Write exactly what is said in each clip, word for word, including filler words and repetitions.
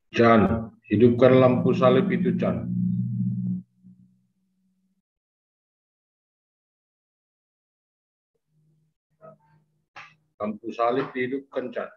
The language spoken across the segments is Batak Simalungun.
Chan, hidupkan lampu salib itu, Chan. Lampu salib dihidupkan, Chan.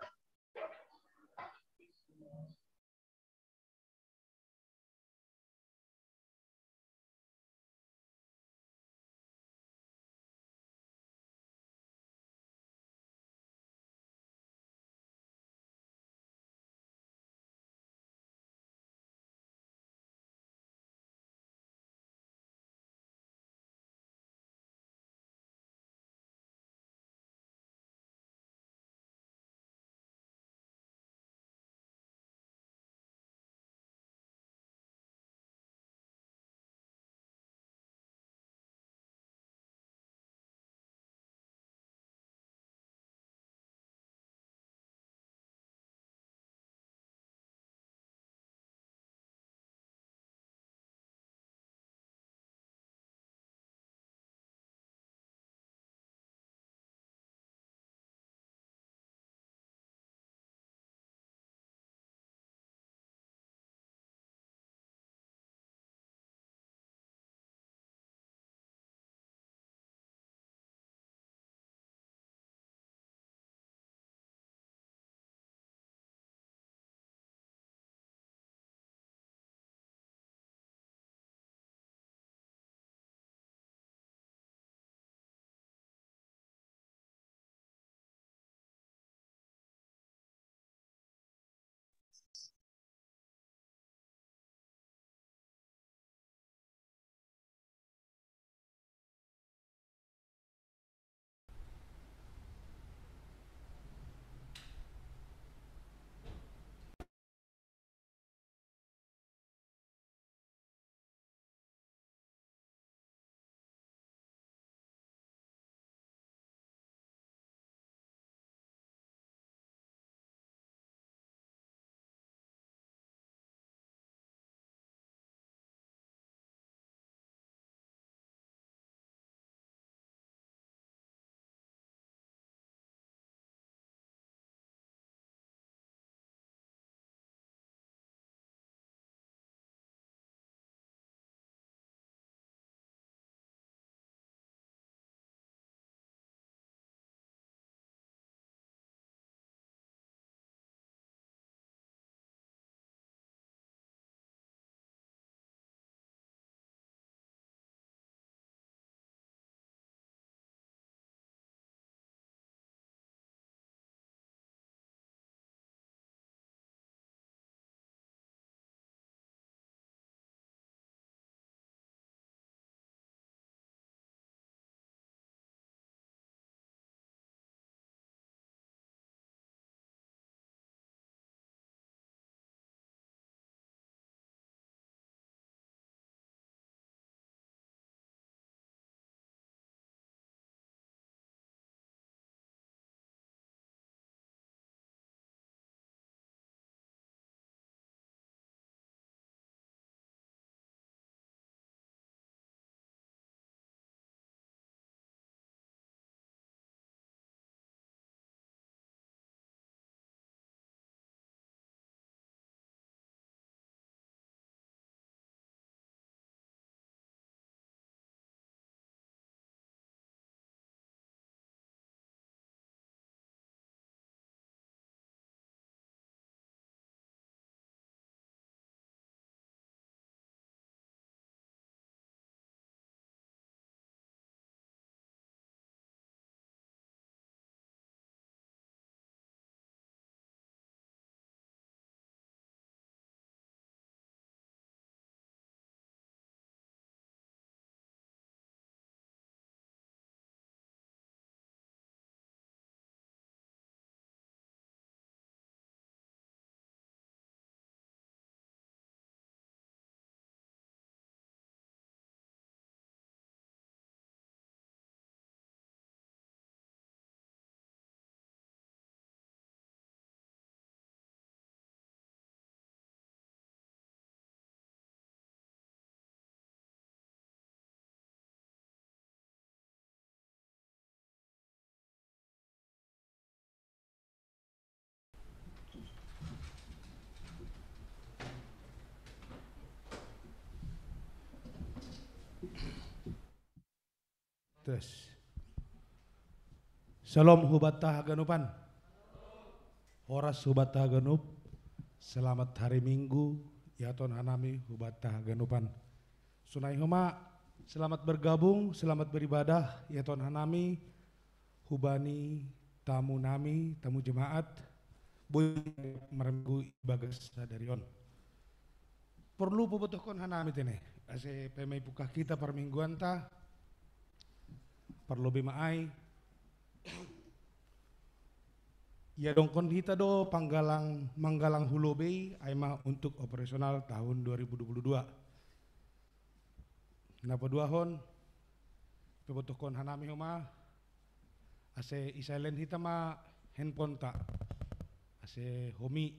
Tes. Shalom hubata haganupan. Horas hubata haganup. Selamat hari Minggu. Ya ton hanami hubata haganupan. Sunai homa, selamat bergabung, selamat beribadah. Ya ton hanami, hubani tamu nami, tamu jemaat. Boi marminggu ibagas sadarion. Perlu pobotohkon hanami tene. Ase pemai pukah kita parmingguanta. Parlobei ma ai. Ia dongkon hita do panggalang manggalang hulobei ai ma untuk operasional tahun dua ribu dua puluh dua. Napaduahon, pobotohkon hanami homa, ase isailen hita ma handphoneta, ase homi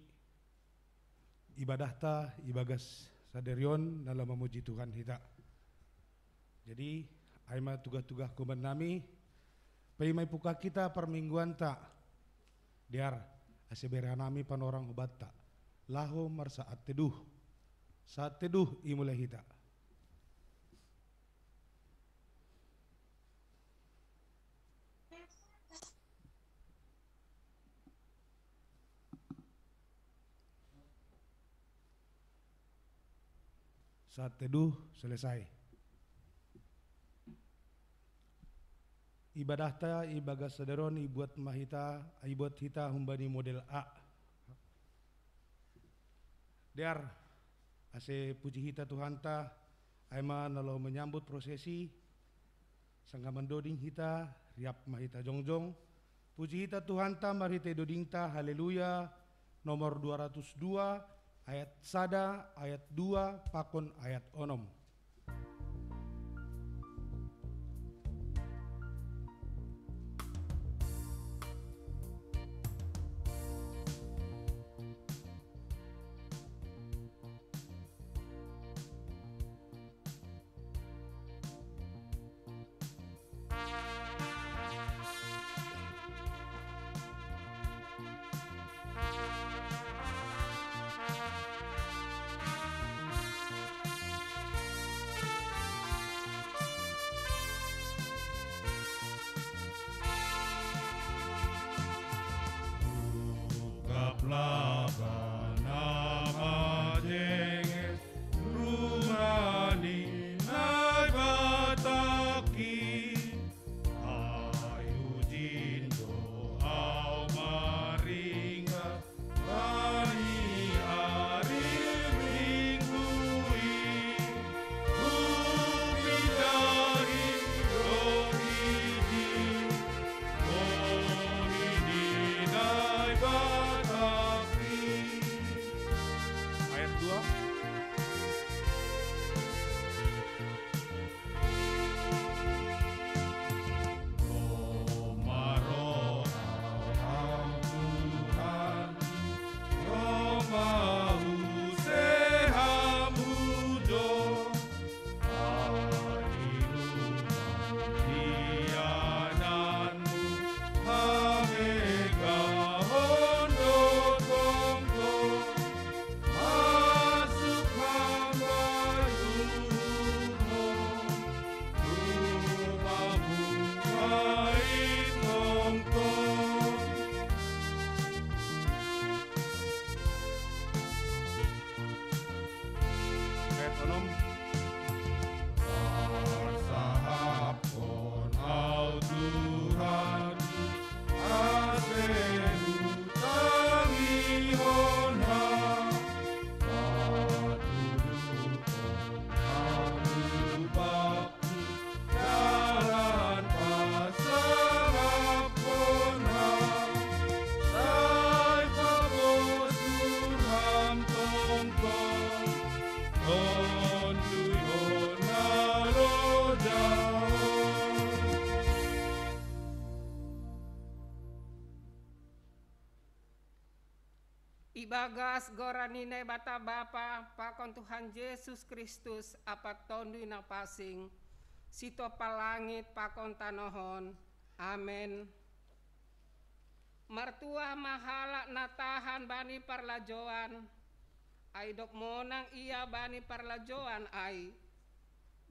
ibadahta ibagas sadarion na laho mamuji Tuhan hita. Jadi, ai ma tugah-tugah kuman nami, pemai pukah kita parmingguanta, dear, ase bere hanami panorang hubanta, laho marsaat teduh. Saat teduh imulai hita. Saat teduh selesai. Ibadahta ibagas sadarion ibuat ma hita, ibuat hita humbani model A. Dear, ase puji hita Tuhanta, ai ma na laho manyambut prosesi, sanggah mandoding hita, riap ma hita jongjong, puji hita Tuhanta marhite dodingta, haleluya, nomor dua ratus dua, ayat sada, ayat dua, pakon ayat onom. Ungkaplah bana majenges rumah ni Naibata ki. Ai hujin do au maringa bani ari Minggu i, hupindahi roh i di, roh i di Naibata ki. Ayat dua. Ayat onom. Pasahaphon au Tuhan, ase hutangihon Ham, patuduhon Ham upah dalan pasahaphon Ham, sai pabosun Ham tongtong, tonduhon na loja on. Ibagas goran ni Naibata Bapa, pakon Tuhan Jesus Kristus, ampa Tonduy Napansing, sitompah langit pakon tanoh on. Amen. Martuah ma halak na tahan bani parlajouan, ai dob monang ia bani parlajouan ai,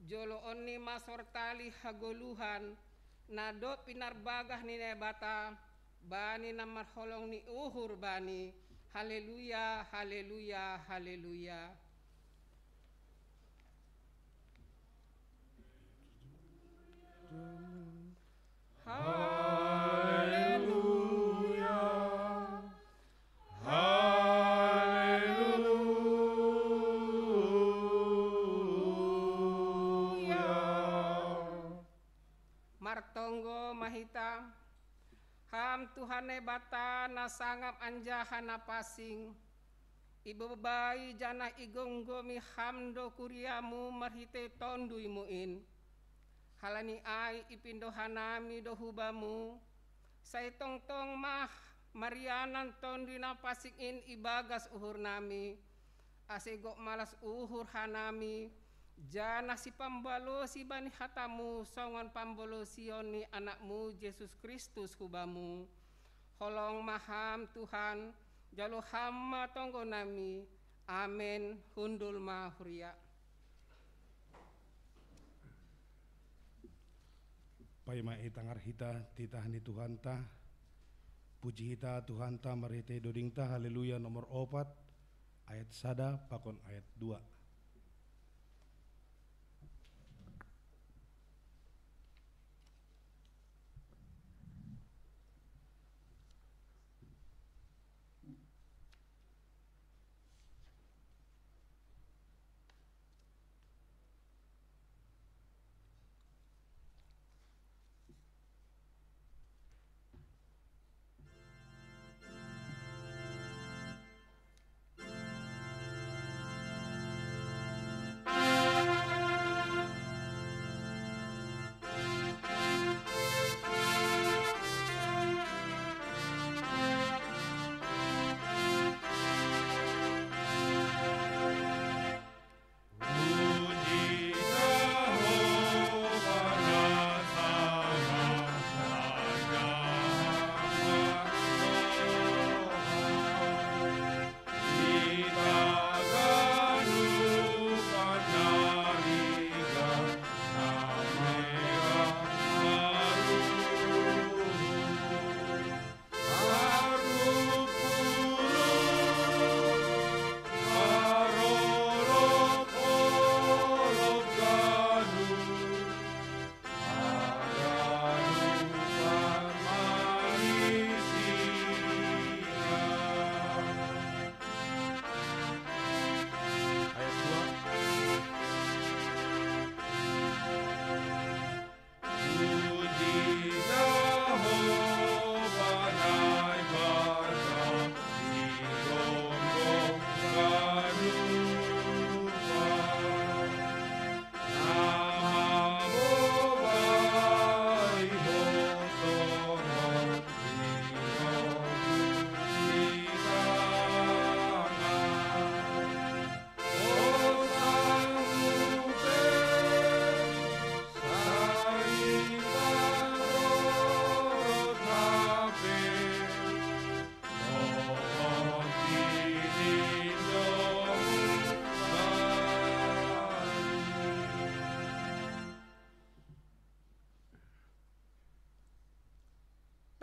Jolo onni masortali hagoluhan, na dob pinarbagah ni Naibata bani na marholong ni uhur bani. Haleluya, haleluya, haleluya. Haleluya. Haleluya. Martonggo ma hita. Ham Tuhan Naibata na sangap anjaha na pansing, ibobai janah igomgomi Ham do kuriamu marhitei tonduymu in. Halani ai ipindo hanami do hu Bamu, sai tongtong ma marianan Tonduy Na Pansing in ibagas uhurnami, ase gok malas uhur hanami, janah sipambalosi bani hatamu songon pambalosion ni Anakmu Jesus Kristus hu Bamu. Holong ma Ham Tuhan, jalo Ham ma tonggonami. Amen. Hundul ma huria. Paima itangar hita titah ni Tuhanta. Puji hita Tuhanta marhitei dodingta, Haleluya nomor opat, ayat sada pakon ayat dua.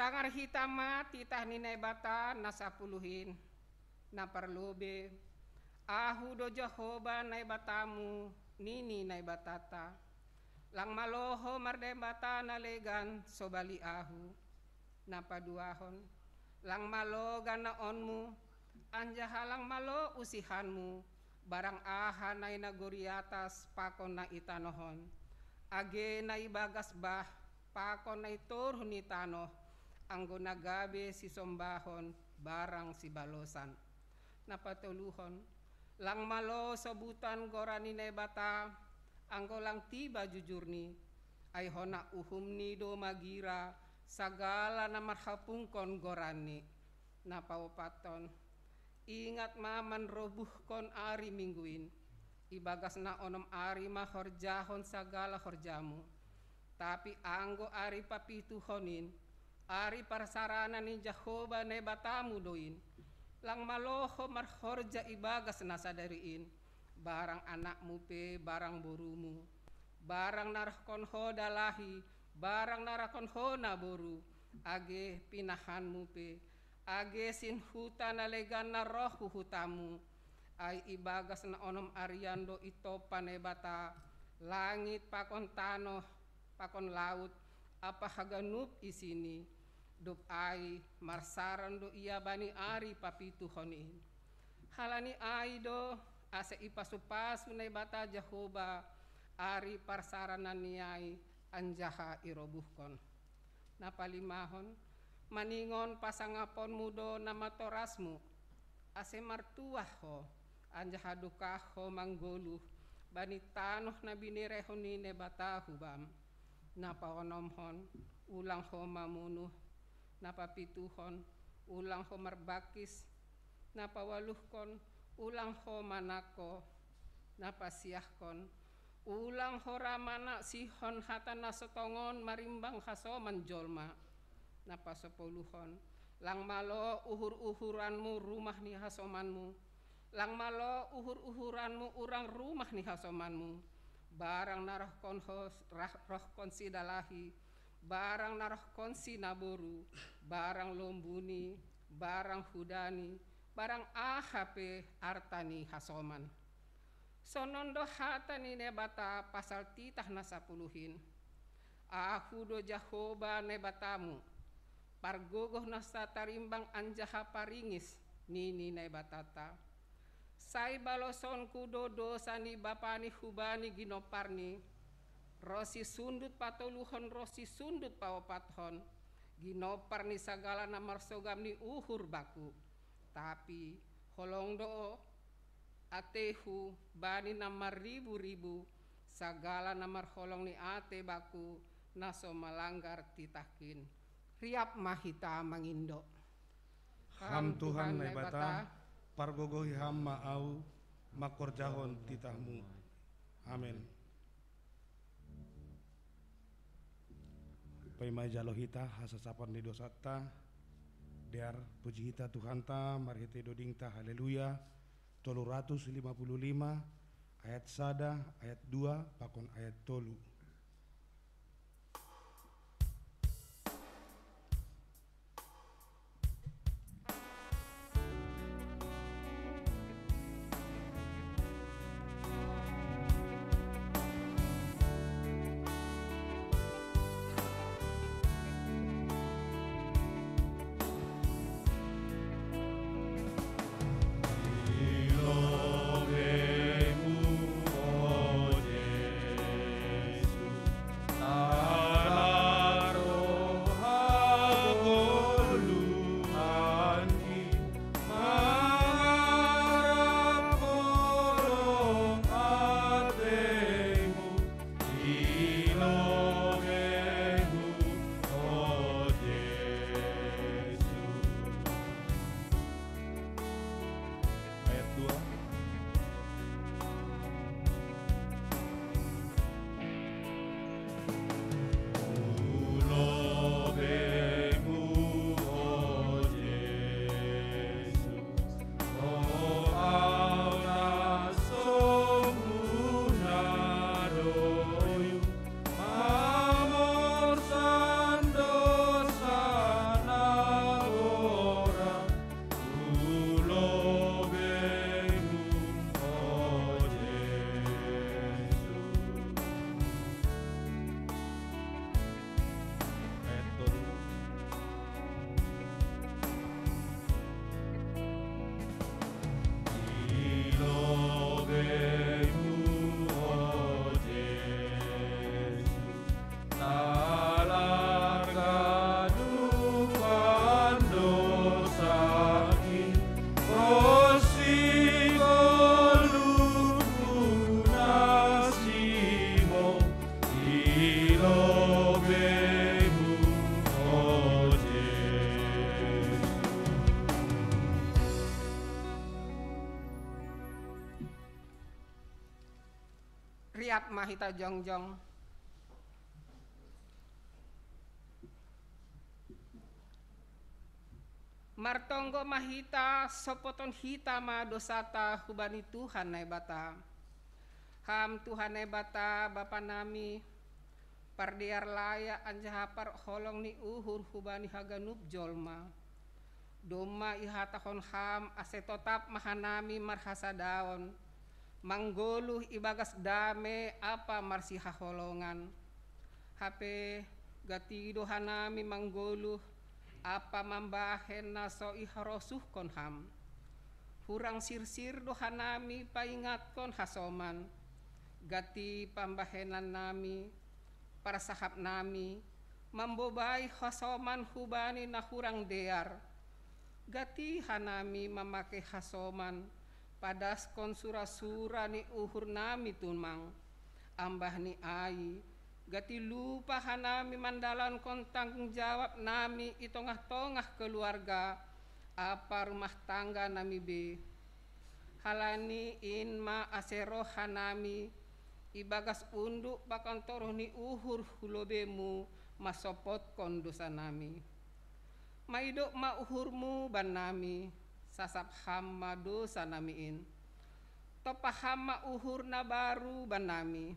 Tangar hita ma titah ni Naibata na sapuluh in. Na parlobei, Ahu do Jahowa Naibatamu, nini Naibatanta. Lang malo ho marnaibata na legan sobali Ahu. Na paduahon, lang malo ganaonmu, anjaha lang malo usihanmu, barang aha na i nagori atas pakon na i tanoh on, age na ibagas bah pakon na i toruh ni tanoh, anggo na gabe sisombahon barang sibalosan. Na patoluhon, lang malo sobutan goran ni Naibata, anggo lang tiba jujurni, ai hona uhumni do magira sagala na marhapungkon goranni. Na paopathon, ingat ma manrobuhkon ari Minggu in, ibagas na onom ari ma horjahon sagala horjamu. Tapi anggo ari papituhon in, ari parsarana ni Jahowa Naibatamu do in, lang malo ho marhorja ibagas na sadari in, barang anakmu pe barang borumu, Barang narohkon ho dalahi, barang narohkon ho naboru, age pinahanmu pe, age sinhuta na legan na roh hu hutamu, ai ibagas na onom arian do itompa Naibata langit pakon tanoh, pakon laut, ampa haganup isini, dob ai marsaran do ia bani ari papituhon i. Halani ai do, ase ipasu-pasu Naibata Jahowa ari parsarananni ai, anjaha irobuhkon. Na palimahon, maningon pasangaponmu do namatorasmu, ase martuah ho, anjaha dokah ho manggoluh bani tanoh na binerehon ni Naibata hu bam. Na paonomhon, ulang ho mamunuh. Na papituhon, ulang ho marbangkis. Na paualuhkon, ulang ho manangko. Na pasiahkon, ulang ho ra manaksihon hata na so tongon marimbang hasoman jolma. Na pasapuluhon, lang malo uhur-uhuranmu rumah ni hasomanmu, lang malo uhur-uhuranmu urang rumah ni hasomanmu, barang narohkon ho, rah-, rohkon si dalahi, barang narohkon si naboru, barang lombuni, barang hudani, barang aha pe arta ni hasoman. Sonon do hata ni Naibata pasal titah na sapuluh in. Ahu do Jahowa Naibatamu, pargogoh na so tarimbang anjaha paringis, nini Naibatanta. Sai balosonku do dousa ni bapa ni hubani ginomparni, ronsi sundut patoluhon ronsi sundut paopathon, ginompar ni sagala na marsogam ni uhur bangku. Tapi holong do atehu bani na marribu-ribu, sagala na marholong ni atei bangku, na so malanggar titahkin. Riap ma hita mangindo. Ham Tuhan Naibata, pargogohi Ham ma au mangkorjahon titahmu. Amen. Paima ijalo hita hasasapon ni dosanta, dear, puji hita Tuhanta marhitei dodingta Haleluya tolu ratus lima puluh lima, ayat sada, ayat dua, pakon ayat tolu. Ayat dua. Riap ma hita jongjong. Martonggo ma hita, sopoton hita ma dosata hubani Tuhan Naibata. Ham Tuhan Naibata Bapa nami, pardear layak anjaha parholong ni uhur hubani haganup jolma. Domma ihatahon Ham ase totap ma hanami marhasadaon, manggoluh ibagas dame ampa marsihaholongan. Hape gati do hanami manggoluh ampa mambahen na so iharosuhkon Ham. Hurang sirsir do hanami paingatkon hasoman. Gati pambahenan nami, parsahap nami, mambobai hasoman hubani na hurang dear. Gati hanami mamake hasoman, padaskon sura-sura ni uhur nami tumang. Ambah ni ai, gati lupa hanami mandalankon tanggung jawab nami i tongah-tongah keluarga ampa rumah tangga nami be. Halani in ma ase roh hanami ibagas unduk pakon toruh ni uhur hu lobemu masopotkon dosa nami. Maidop ma uhurmu bannami, sasap Ham ma dosa nami in. Tompa Ham ma uhur na baru bannami,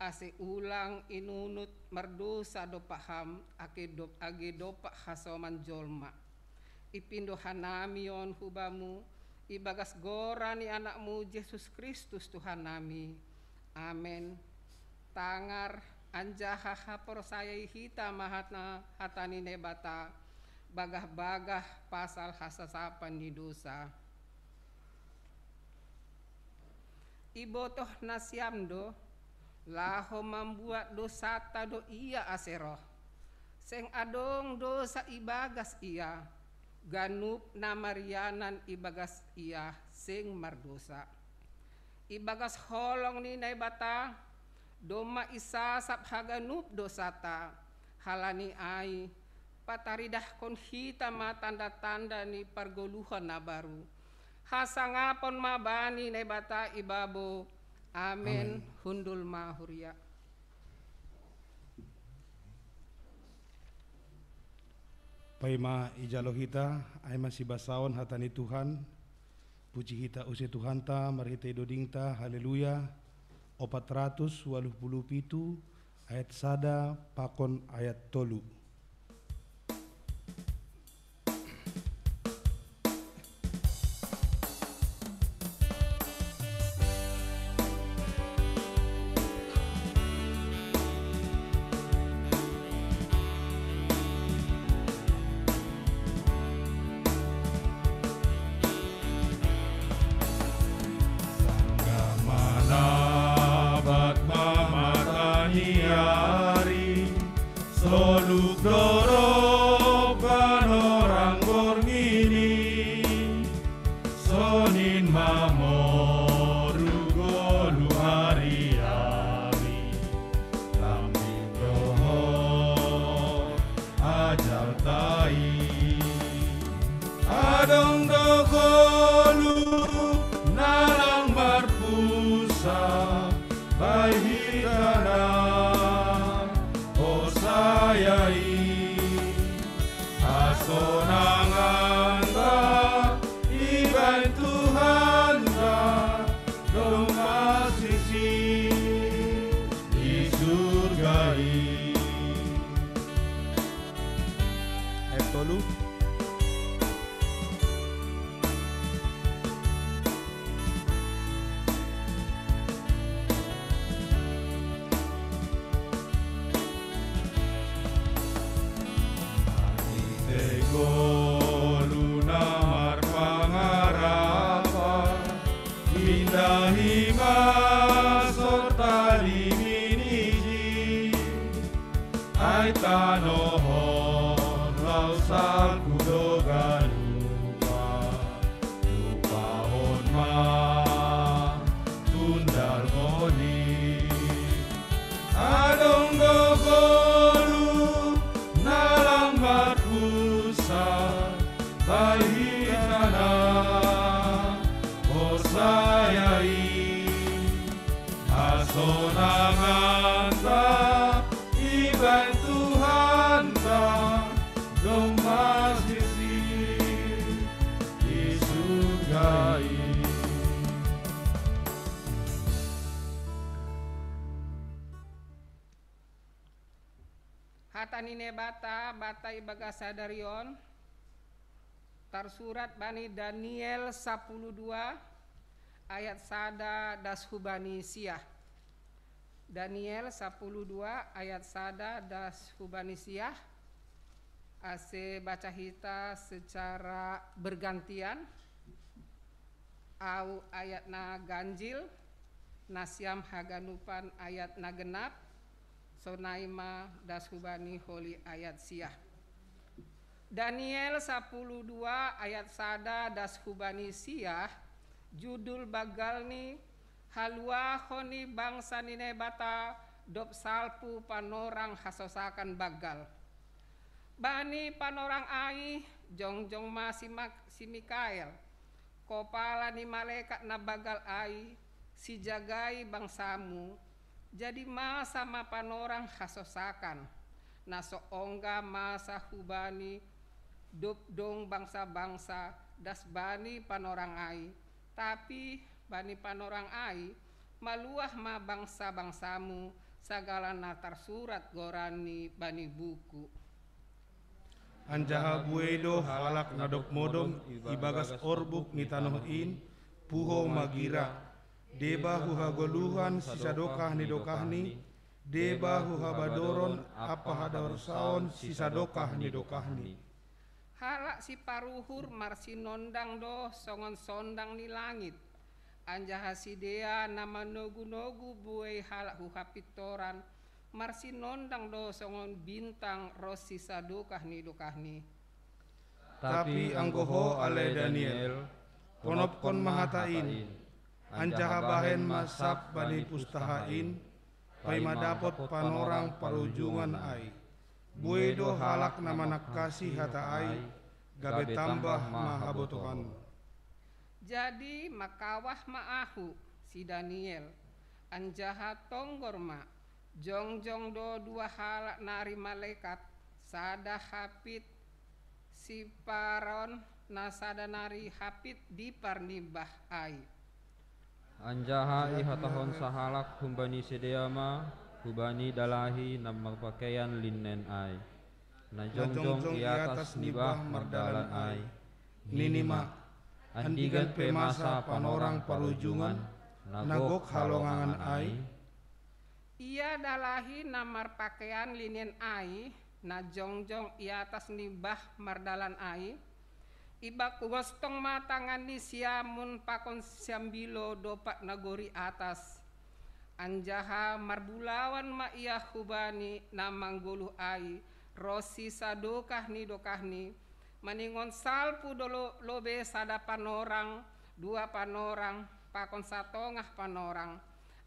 ase ulang inunut mardosa dompak Ham age dop-, age dompak hasoman jolma. Ipindo hanami on hu Bamu, ibagas goran ni AnakMu Jesus Kristus Tuhan nami. Amen. Tangar anjaha haporsayai hita ma hata, hata ni Naibata, bagah-bagah pasal hasasapan ni dosa. Ibotoh nasiam do, laho mambuat dosanta do Ia ase roh. Seng adong dosa ibagas Ia, ganup na marianan ibagas Ia seng mardosa. Ibagas holong ni Naibata, domma isasap haganup dosanta, halani ai, pataridahkon hita ma tanda-tanda ni pargoluhan na baru. Hasangapon ma bani Naibata ibabo. Amen. Amen. Hundul ma huria. Paima ijalo hita, ai ma sibasaon hata ni Tuhan, puji hita use Tuhanta, marhitei dodingta, haleluya, opat ratus waluh puluh pitu, ayat sada pakon ayat tolu. Sanggah manabat ma mata ni ari, soluk dorop panorang borngin i, sonin ma moru goluh ari-ari, lambin dohot ajalta i. Adong do goluh na lang marpusat, bai hita na porsaya i. Hasonanganta ibahen Tuhanta domma sisir di surga i. Ayat tolu. Marhitei goluh na marpangarapan, pindahi ma sorta di miniji, ai tanoh on laho salpu do ganupan, lupahon ma tundarhon i. Adong do goluh na lang marpusat, bai hita na porsaya i. Hasonanganta ibahen Tuhanta domma sisir di surga i. Hata ni Naibata, bata ibagas sadari on, tarsurat bani Daniel sapuluh dua ayat sada das hubani siah. Daniel sapuluh dua ayat sada das hubani siah. Ase baca hita secara bergantian. Au ayat na ganjil, nasiam haganupan ayat na genap, sonai ma das hubani holi ayat siah. Daniel sapuluh dua ayat sada das hubani siah, judul banggalni: Haluahon ni bangsa ni Naibata dob salpu panorang hasosakan banggal. Bani panorang ai jongjong ma si, si Mikael, kopala ni malekat na banggal ai, sijagai bangsamu. Jadi masa ma panorang hasosakan, na so ongga masa hubani dob dong bangsa-bangsa das bani panorang ai. Tapi bani panorang ai, maluah ma bangsa-bangsamu, sagala na tarsurat goranni bani buku. Anjaha buei do halak na dob modom ibagas orbuk ni tanoh in, puho magira, deba hu hagoluhan sisadokah ni dokahni, deba hu habadoron ampa hadosaon sisadokah ni dokahni. Halak siparuhur marsinondang do songon sondang ni langit, anjaha sidea na manogu-nogu buei halak hu hapintoran, marsinondang do songon bintang ronsi sadokah ni dokahni. Tapi anggo ho ale Daniel, ponopkon ma hata in, anjaha bahen ma sap bani pustaha in, paima dapot panorang parujungan ai. Buei do halak na manangkasi hata ai, gabe tambah ma habotohon. Jadi mangkawah ma ahu, si Daniel, anjaha tonggor ma, jongjong do dua halak nari malekat, sada hapit siparon, na sada nari hapit dipar ni bah ai. Anjaha ihatahon sahalak humbani sidea ma hubani dalahi na marpakeian linen ai, na jongjong i atas ni bah mardalan ai, nini ma: Andigan pe masa panorang parujungan, na gok halongangan ai? Ia dalahi na marpakeian linen ai, na jongjong i atas ni bah mardalan ai, ibagostong ma tangan ni siamun pakon siambilo dompak nagori atas. Anjaha marbulawan ma ia hubani na manggoluh ai, ronsi sadokah ni dokahni, maningon salpu do lo-, lobei sada panorang, dua panorang, pakon satongah panorang,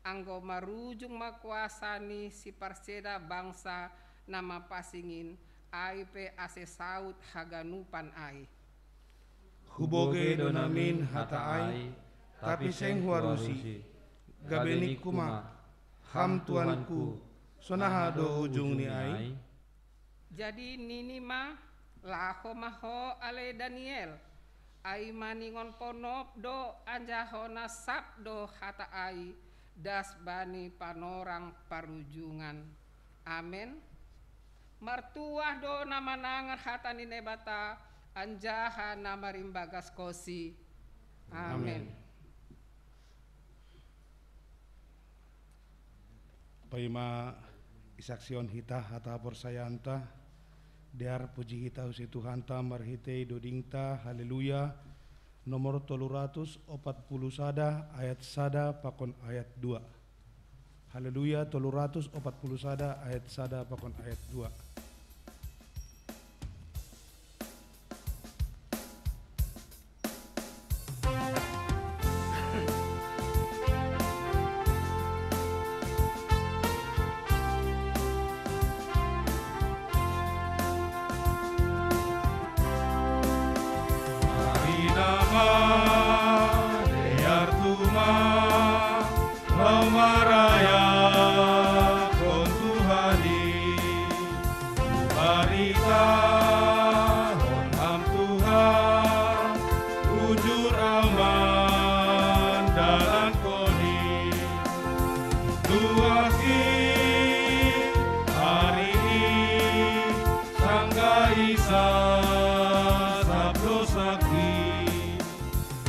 anggo marujung ma kuasa ni siparseda bangsa na mapansing in, ai pe ase saut haganupan ai. Hubogei do namin hata ai, tapi seng huarusi. Gabe ningku ma: Ham Tuanku, sonaha do ujungni ai? Jadi nini ma: Laho ma ho ale Daniel, ai maningon ponop do anjaha hona sap do hata ai, das bani panorang parujungan. Amen. Martuah do na manangar hata ni Naibata, anjaha na marimbagaskonsi. Amen. Amen. Paima isaksihon hita hata haporsayaanta, dear puji hita hu si Tuhanta marhitei dodingta, haleluya, nomor tolu ratus opat puluh sada ayat sada pakon ayat dua. Haleluya, tolu ratus opat puluh sada ayat sada pakon ayat dua. Ari nama dear tuma lau marayakon Tuhan i, hubaritahon Ham Tuhan, ujur au mandalankon i. Tuak i ari i Sasap dosaki,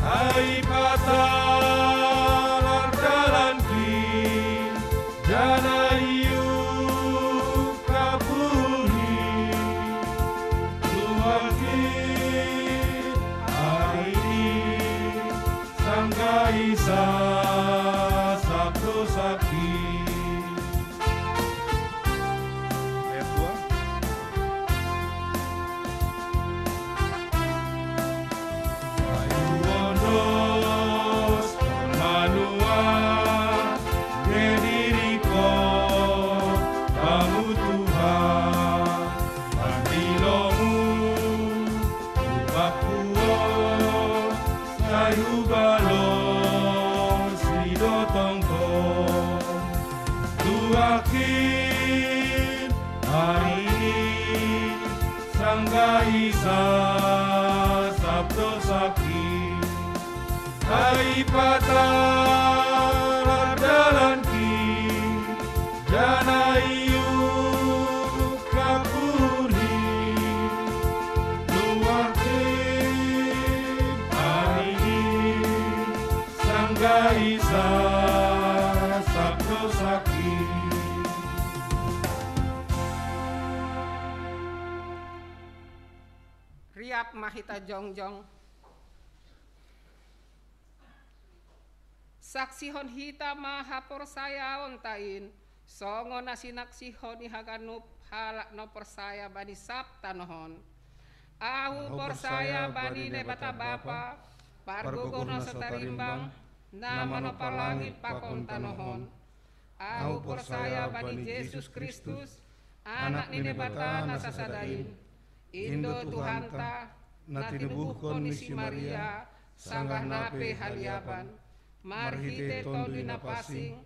ai patalar dalanki, janah iup kapuri. Tuhan ki, ari ni sanggah i sasap dosaki. Ayat dua. Sayup ondos manua, gediri ko pamutuhan, pandilomu ubak puo, sayup balos sidotong ko. Tuhan ki, ari ni sanggah i sasap dosaki, ai patalar dalanki, janah iup kapuri. Tuhan ki, ari ni sanggah i sasap dosaki. Riap ma hita jongjong. Saksihon hita ma haporsayaonta in, songon na sinaksihon ni haganup halak na porsaya bani sab tanoh on. Ahu porsaya bani Naibata Bapa, Pargogoh na so tarimbang, na manompa langit pakon tanoh on. Ahu porsaya bani Jesus Kristus, Anak ni Naibata na sasada in, in do Tuhanta, na tinubuhkon ni si Maria sanggah na pe haliapan, marhitei Tonduy Napansing,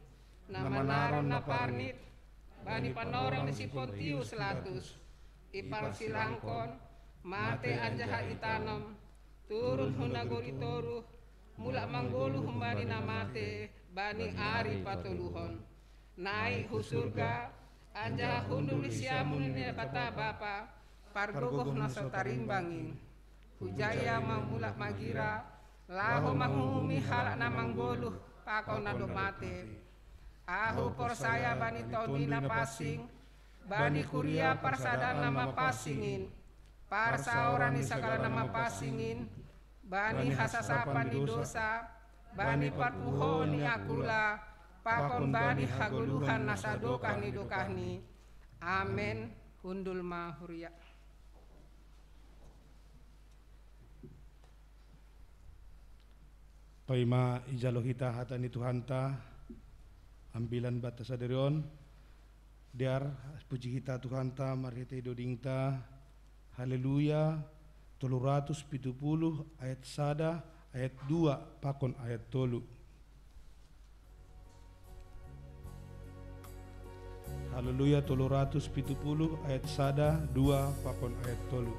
na manaron na parngit bani panorang ni si Pontius Latus, iparsilangkon, mate anjaha itanom, turun hu nagori toruh, mulak manggoluh humbani na mate bani ari patoluhon. Naik hu surga, anjaha hundul di siamun ni Naibata Bapa, Pargogoh na so tarimbang in. Hujaia ma mulak magira, laho manguhumi halak na manggoluh pakon na dob mate. Ahu porsaya bani Tonduy Napansing, bani kuria parsadaan na mapansing in, parsaoran ni sagala na mapansing in, bani hasasapan ni dosa, bani parpuhoon ni angkula, pakon bani hagoluhan na sadokah ni dokahni. Amen. Hundul ma huria. Paima ijalo hita hata ni Tuhanta, ambilan banta sadari on, dear, puji hita Tuhanta marhitei dodingta, Haleluya, tolu ratus pitu puluh ayat sada, ayat dua pakon ayat tolu. Haleluya, tolu ratus pitu puluh ayat sada, dua pakon ayat tolu.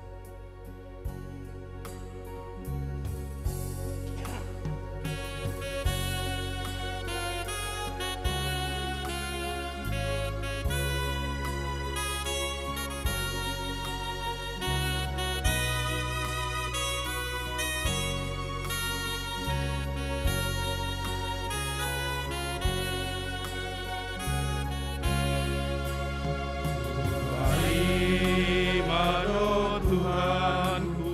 Tarima do Tuhanku,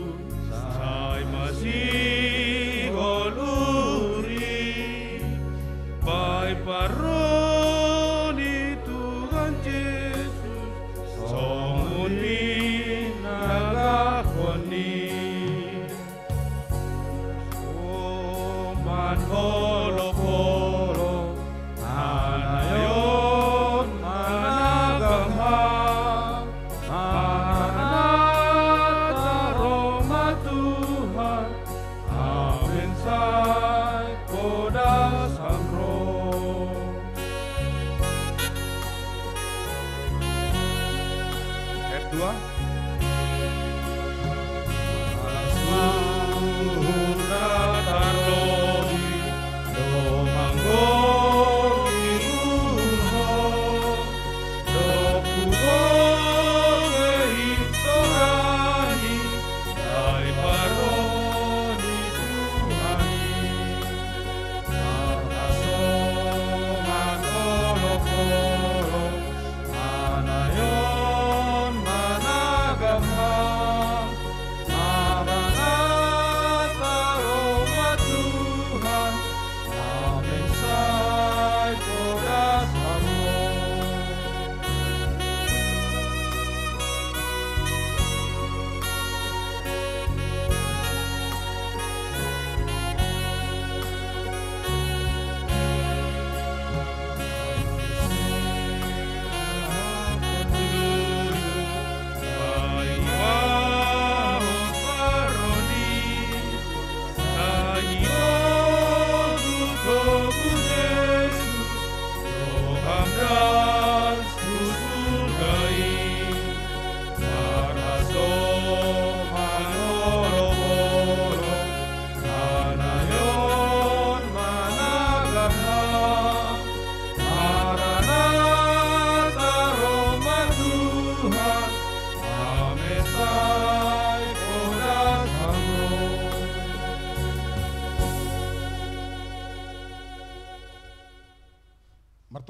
sai masihol uri, bahen parroh ni Tuhan Jesus, songon hinangakhonni. Soman holop-holop, hanaeon managam Ham, Maranatha, ro ma Tuhan, amen, sai podas Ham ro. Ayat dua. Suhut na tarlobih do manggohi uhur Ho, dob hubogei intoran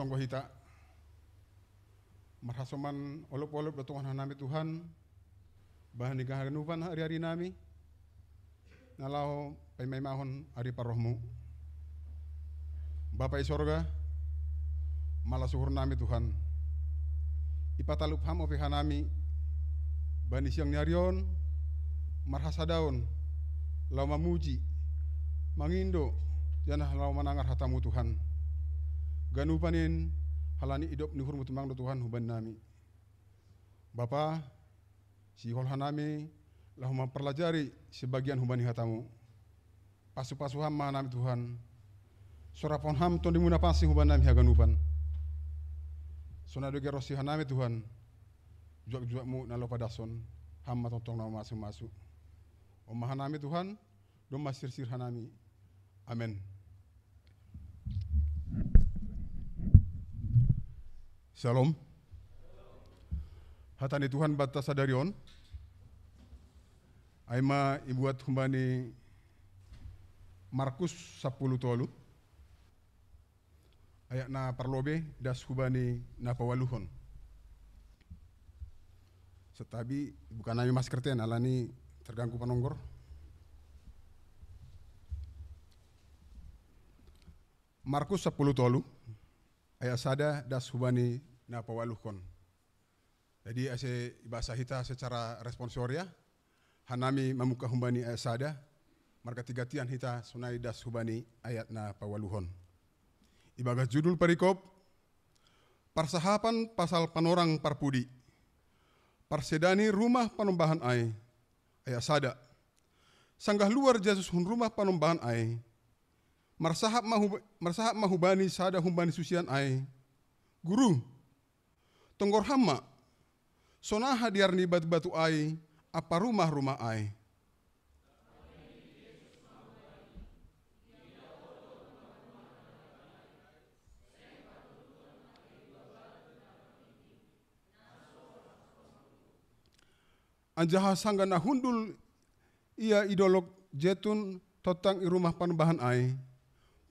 Wahita marhasoman olop-olop do Tuhan hanami Tuhan, bahan ni gahanupan ari-ari nami, na laho paimaimahon ari parohmu. Bapa i sorga, malas uhur nami Tuhan. Ipatalup Ham ope hanami bani siang ni ari on, marhasadaon, laho mamuji, mangindo, janah laho manangar hatamu Tuhan. Ganupan in halani idop ni uhurmu tumang do Tuhan hubani nami. Bapa, sihol hanami laho mamparlajari sebagian hubani hatamu. Pasu-pasu Ham ma hanami Tuhan. Sorapon Ham Tondimu na pansing hubani nami haganupan. Sonai do gerosi hanami Tuhan. Juak-juakmu na laho padashon, Ham ma tongtong na masu-masu. On ma hanami Tuhan, domma sirsir hanami. Amen. Shalom. Hata ni Tuhan banta sadari on, ai ma ibuat humbani Markus sapuluh tolu, ayat na parlobei das hubani na pawaluhon. Satabi buka nami masker ten, alani terganggu panonggor. Markus sapuluh tolu, ayat sada das hubani na pawaluhon. Jadi ase ibasa hita secara responsoria, hanami mamuka humbani ayat sada, margati-gatian hita sonai das hubani ayat na pawaluhon. Ibagas judul parikop, parsahapan pasal panorang parpudi, parsedani rumah panombahan ai. Ayat sada. Sanggah luar Jesus hun rumah panombahan ai, marsahap ma hu-, marsahap ma hubani sada humbani susian ai, Guru, tonggor Ham ma, sonaha dear ni batu-batu ai ampa rumah-rumah ai. Anjaha sanggah na hundul ia i dolog Jetun tongtong i rumah panombahan ai,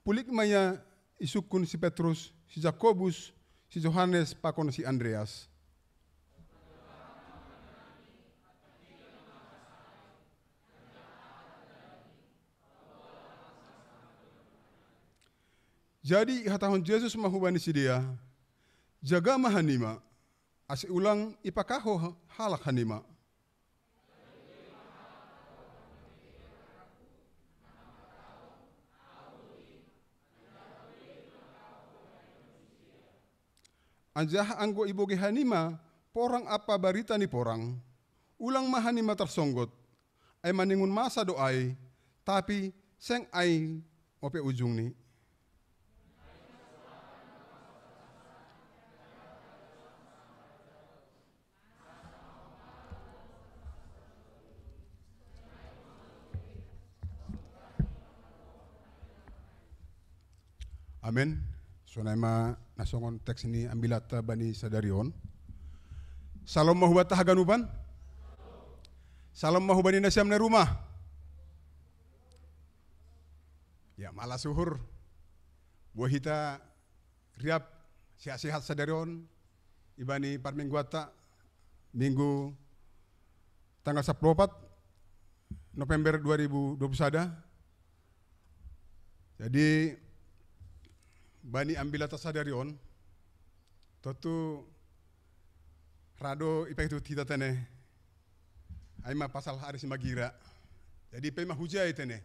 pulik ma ia isungkun si Petrus, si Jakobus, si Johannes pakon si Andreas. Jadi ihatahon Jesus ma hubani sidea, jaga ma hanima, ase ulang ipakaho halak hanima. Anjaha anggo ibogei hanima porang ampa barita ni porang, ulang ma hanima tarsonggot, ai maningon masa do ai, tapi seng ai ope ujungni. Amen. Sonai ma na songon teks ni ambilanta bani sadari on. Shalom ma hubanta haganupan. Shalom ma hubani nasiam na i rumah. Ya, malas uhur. Boa hita riap sehat-sehat sadari on ibani parmingguanta, Minggu tanggal sapuluh opat November dua ribu dua puluh sada. Jadi bani ambilanta sadari on, tontu ra do ipaihut hita tene, ai ma pasal ari simagira. Jadi pe ma hujai tene.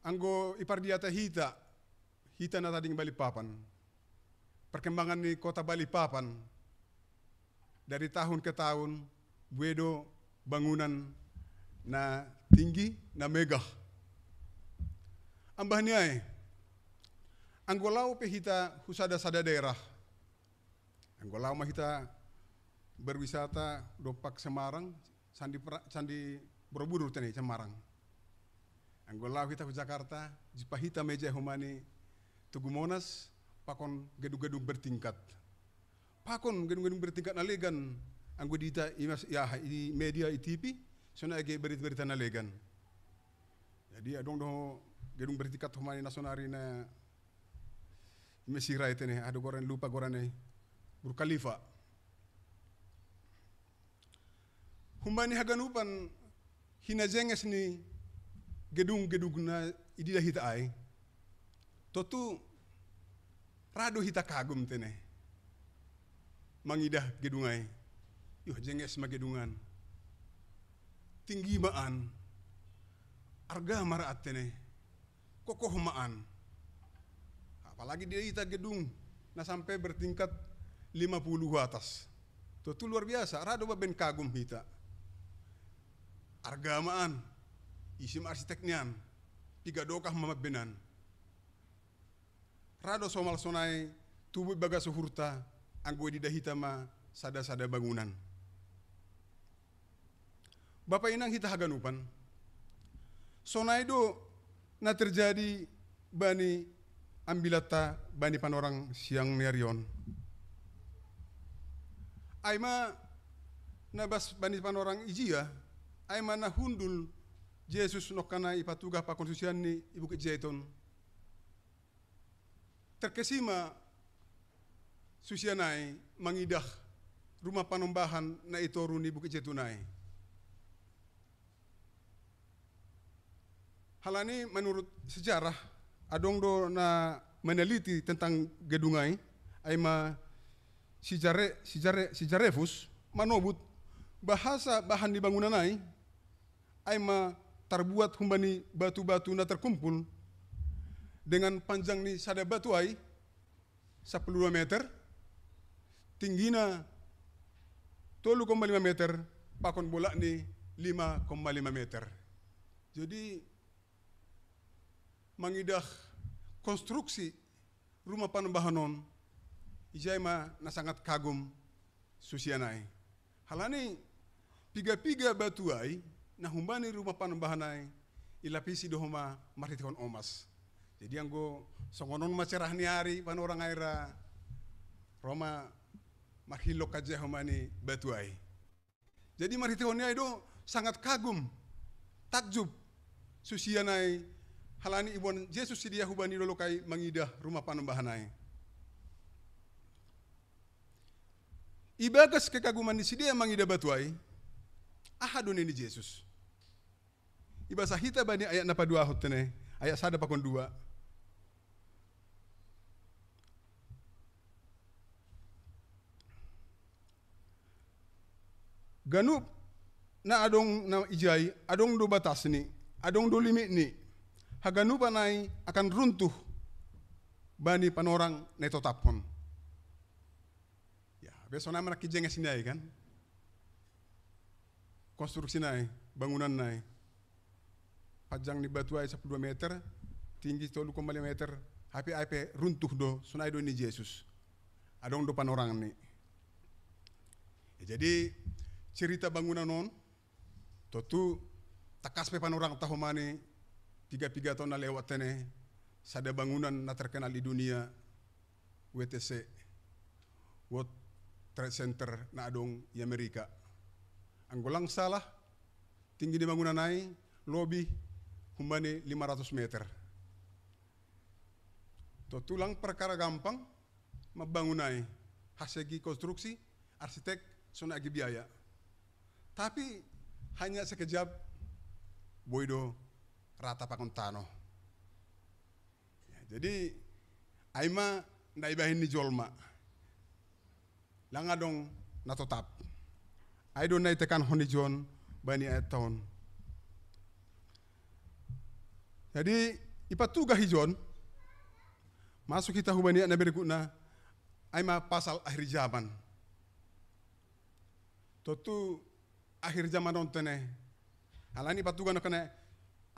Anggo ipardiata hita, hita na tading Balikpapan, perkembangan ni kota Balikpapan dari tahun ke tahun, bue do bangunan na tinggi, na megah. Ambah ni ai, anggo laho pe hita hu sada-sada daerah, anggo laho ma hita berwisata dompak Semarang, Candi Pra-, Candi Borobudur tene Semarang. Anggo laho hita hu Jakarta, jumpa hita ma ija homa ni Tugu Monas, pakon gedung-gedung bertingkat. Pakon gedung-gedung bertingkat na legan, anggo diida i mas-, ya, i media, i T V, sonai age berita-berita na legan. Jadi adong do gedung bertingkat homa ni na sonari na Mesir ai tene, aduh, goran, lupa goran ai. Burj Khalifa. Humbani haganupan hinajenges ni gedung-gedung na idida hita ai. Totu ra do hita kagum tene mangidah gedung ai. Yuh, jenges ma gedungan. Tinggi ma an. Arga ma ra tene. Kokoh ma an. Apalagi dia hita gedung na sampai bertingkat lima puluh atas. Totu luar biasa, ra do baben kagum hita. Arga ma an. Isi ma arsitek nian. Piga dokah ma mabenan. Ra do somal sonai tubu ibagas uhurta, anggo idida hita ma sada-sada bangunan. Bapa inang hita haganupan, sonai do na terjadi bani ambilatta bani panorang siang ni ari on. Ai ma na bas bani panorang ijia, ai ma na hundul Jesus nongkan na ipatugah pakon susianni i Bukit Zaitun. Terkesima susian ai mangidah rumah panombahan na i toru ni Bukit Zaitun ai. Halani menurut sejarah, adong do na meneliti tentang gedung ai, ai ma si Jare-, si Jare-, si Jarefus manobut bahasa bahan ni bangunan ai, ai ma tarbuat humbani batu-batu na terkumpul, dengan panjang ni sada batu ai sapuluh dua meter, tinggina tolu koma lima meter, pakon bolak ni lima koma lima meter. Jadi mangidah konstruksi rumah panombahan on, ijai ma na sangat kagum susian ai. Halani piga-piga batu ai na humbani rumah panombahan ai, ilapisi do homa marhitehon omas. Jadi anggo songon on ma cerah ni ari panorang ai ra, ro ma marhilok aja homa ni batu ai. Jadi marhitehon ni ai do sangat kagum, takjub susian ai, halani iboan Jesus si dia humbani dolok ai mangidah rumah panombahan ai. Ibagas kekaguman ni sidea mangidah batu ai, aha do nini Jesus? Ibasa hita bani ayat na paduahon tene, ayat sada pakon dua. Ganup na adong na ijai, adong do batasni, adong do limitni. Haganupan ai akan runtuh bani panorang na itotaphon. Ya, be sonai ma nangkin jenges ni ai kan. Konstruksi nai, bangunan nai. Panjang ni batu ai sapuluh dua meter, tinggi tolu koma lima meter, hape ai pe runtuh do, sonai do ni Jesus. Adong do panorangni. Ya, jadi cerita bangunan on, tontu tangkas pe panorangta homa ni piga-piga taon na lewat tene, sada bangunan na terkenal di dunia, W T C, World Trade Center na adong i Amerika. Anggo lang salah, tinggi ni bangunan ai lobi humbani lima ratus meter. Tontu lang perkara gampang mambangun ai, hasegi konstruksi, arsitek, songon agi biaya. Tapi hanya sekejap, boi do rata pakon tano. Ya, jadi ai ma na ibahen ni jolma. Lang adong na totap. Ai do na itekankon ni John bani ayat on. Jadi ipatugah i John, masuk hita hubani ayat na berikutna, ai ma pasal akhir zaman. Tontu akhir zaman on tene. Alani ipatugah nangkin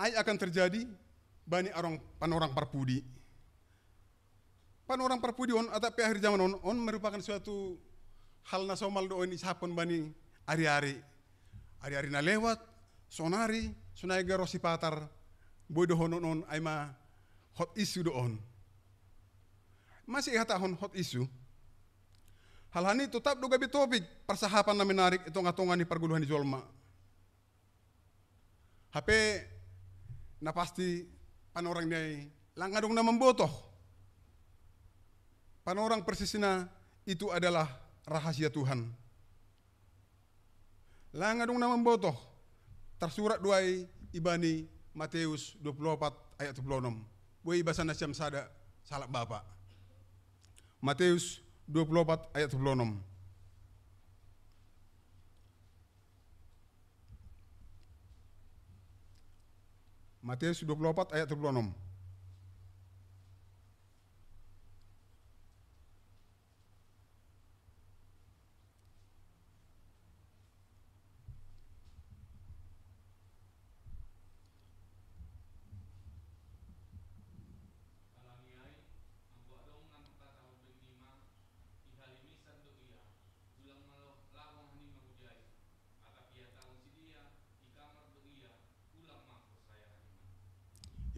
ai akan terjadi bani arong panorang parpudi. Panorang parpudi on atap pe akhir zaman on, on merupakan suatu hal na somal do on isahaphon bani ari-ari. Ari-ari na lewat, sonari, sonai garo sipatar, boi dohonon on ai ma hot issue do on. Mase ihatahon hot issue. Halani totap do gabe topik parsahapan na menarik i tonga-tonga ni pargoluhan ni jolma. Hape na pasti panorang ni ai lang adong na mambotoh. Panorang persisna itu adalah rahasia Tuhan. Lang adong na mambotoh, tarsurat do ai ibani Mateus dua puluh opat ayat dua puluh onom. Boi ibasa nasiam sada, sahalak bapa. Mateus dua puluh opat ayat dua puluh onom. Mateus dua puluh opat ayat dua puluh onom.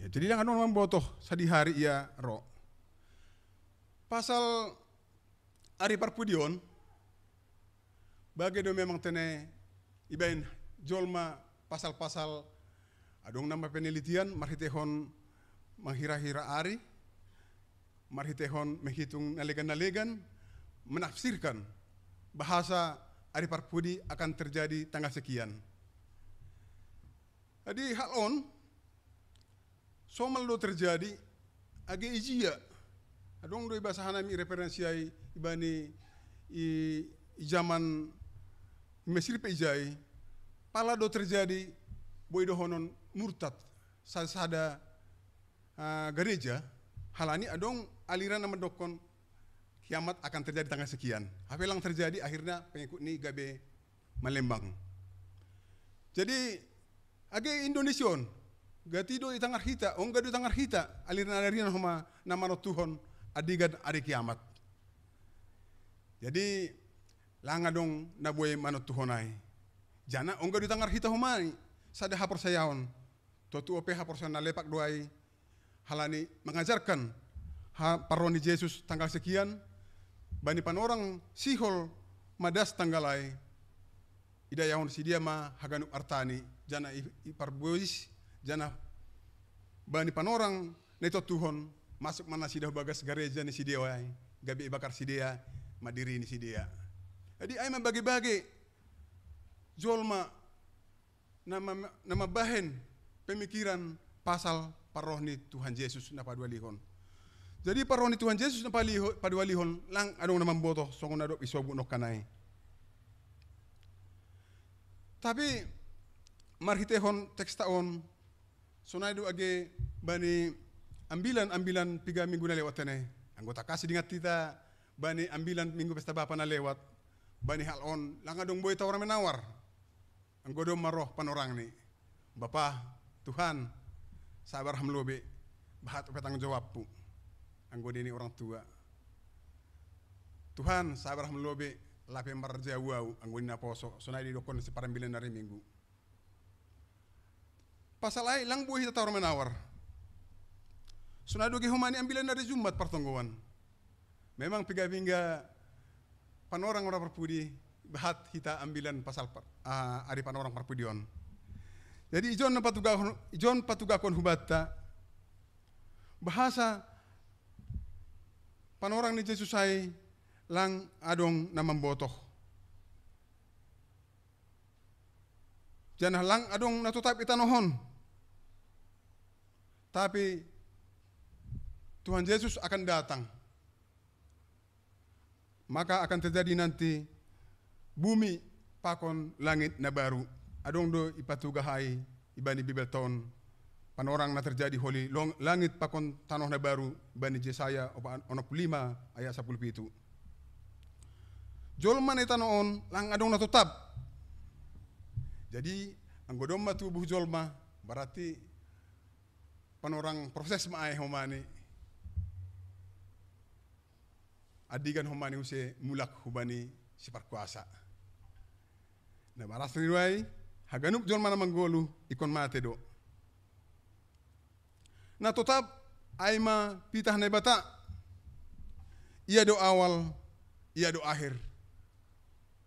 Ya, jadi lang adong mambotoh sadihari ia ro. Pasal ari parpudion, bage do memang tene ibaen jolma pasal-pasal, adong nama penelitian marhitehon menghira-hira ari, marhitehon menghitung nalegan-nalegan, menafsirkan bahasa ari parpudi akan terjadi tanggal sekian. Jadi hal on somal do terjadi age ijia. Adong do ibasa hanami referensi ai ibani i, i zaman Mesir pe ijai, pala do terjadi boi dohonon murtad sada-sada uh, gereja, halani adong aliran na mandokkon kiamat akan terjadi tanggal sekian. Hape lang terjadi, akhirnya pengikut ni gabe malembang. Jadi age Indonesia on, gati do i tangar hita, ongga do i tangar hita aliran-aliran homa na manontuhon andigan ari kiamat. Jadi lang adong na boi manontuhon ai. Jana ongga do i tangar hita homa i sada haporsayaon. Tontu ope haporsayaon na lepak do ai, halani mengajarkan ha parroh ni Jesus tanggal sekian, bani panorang sihol madas tanggal ai, idayahon sidea ma haganup artani, jana i, i parbois, jana bani panorang na i tontuhon, masuk ma nasida hu bagas gareja ni sidea ai, gabe ibakar sidea ma diri ni sidea. Jadi ai ma bage-bage jolma na, ma, na mambahen pemikiran pasal parroh ni Tuhan Jesus na padualihon. Jadi parroh ni Tuhan Jesus na paliho, padualihon lang adong na mambotoh songon na dob isobut nongkan ai. Tapi marhitehon teksta on, sonai do age bani ambilan-ambilan piga minggu na lewat tene. Anggo takasi dingat hita bani ambilan minggu pesta bapa na lewat, bani hal on lang adong boi tawar menawar. Anggo domma roh panorangni, Bapa, Tuhan, sabar ham lobe, bahat upe tanggung jawabku. Anggo nini orang tua, Tuhan, sabar ham lobe, lape marjau au, anggo nini naposo, sonai didokkon si parambilan na ari Minggu. Pasal ai lang boi hita tawar menawar. Sonai do age homa ni ambilan na ari Jumat partonggoan. Memang piga-piga panorang orang parpudi bahat hita ambilan pasal par, uh, ari panorang parpudi on. Jadi ijon na patugahon, ijon patugahon hubanta bahasa panorang ni Jesus ai lang adong na mambotoh. Janah lang adong na totap i tanoh on. Tapi Tuhan Yesus akan datang. Maka akan terjadi nanti bumi pakon langit na baru. Adong do ipatugah ai ibani Bibel ton panorang na terjadi holi long, langit pakon tanoh na baru ibani Jesaya opat, onom puluh lima ayat sapuluh pitu. Jolma na i tanoh on lang adong na totap. Jadi anggo domma tubuh jolma, berarti panorang proses ma ai homani. Andigan homani use mulak hubani Siparkuasa. Na baras ni ruai, haganup jolma na manggoluh ingkon mate do. Na totap ai ma pitah Naibata. Ia do awal, ia do akhir.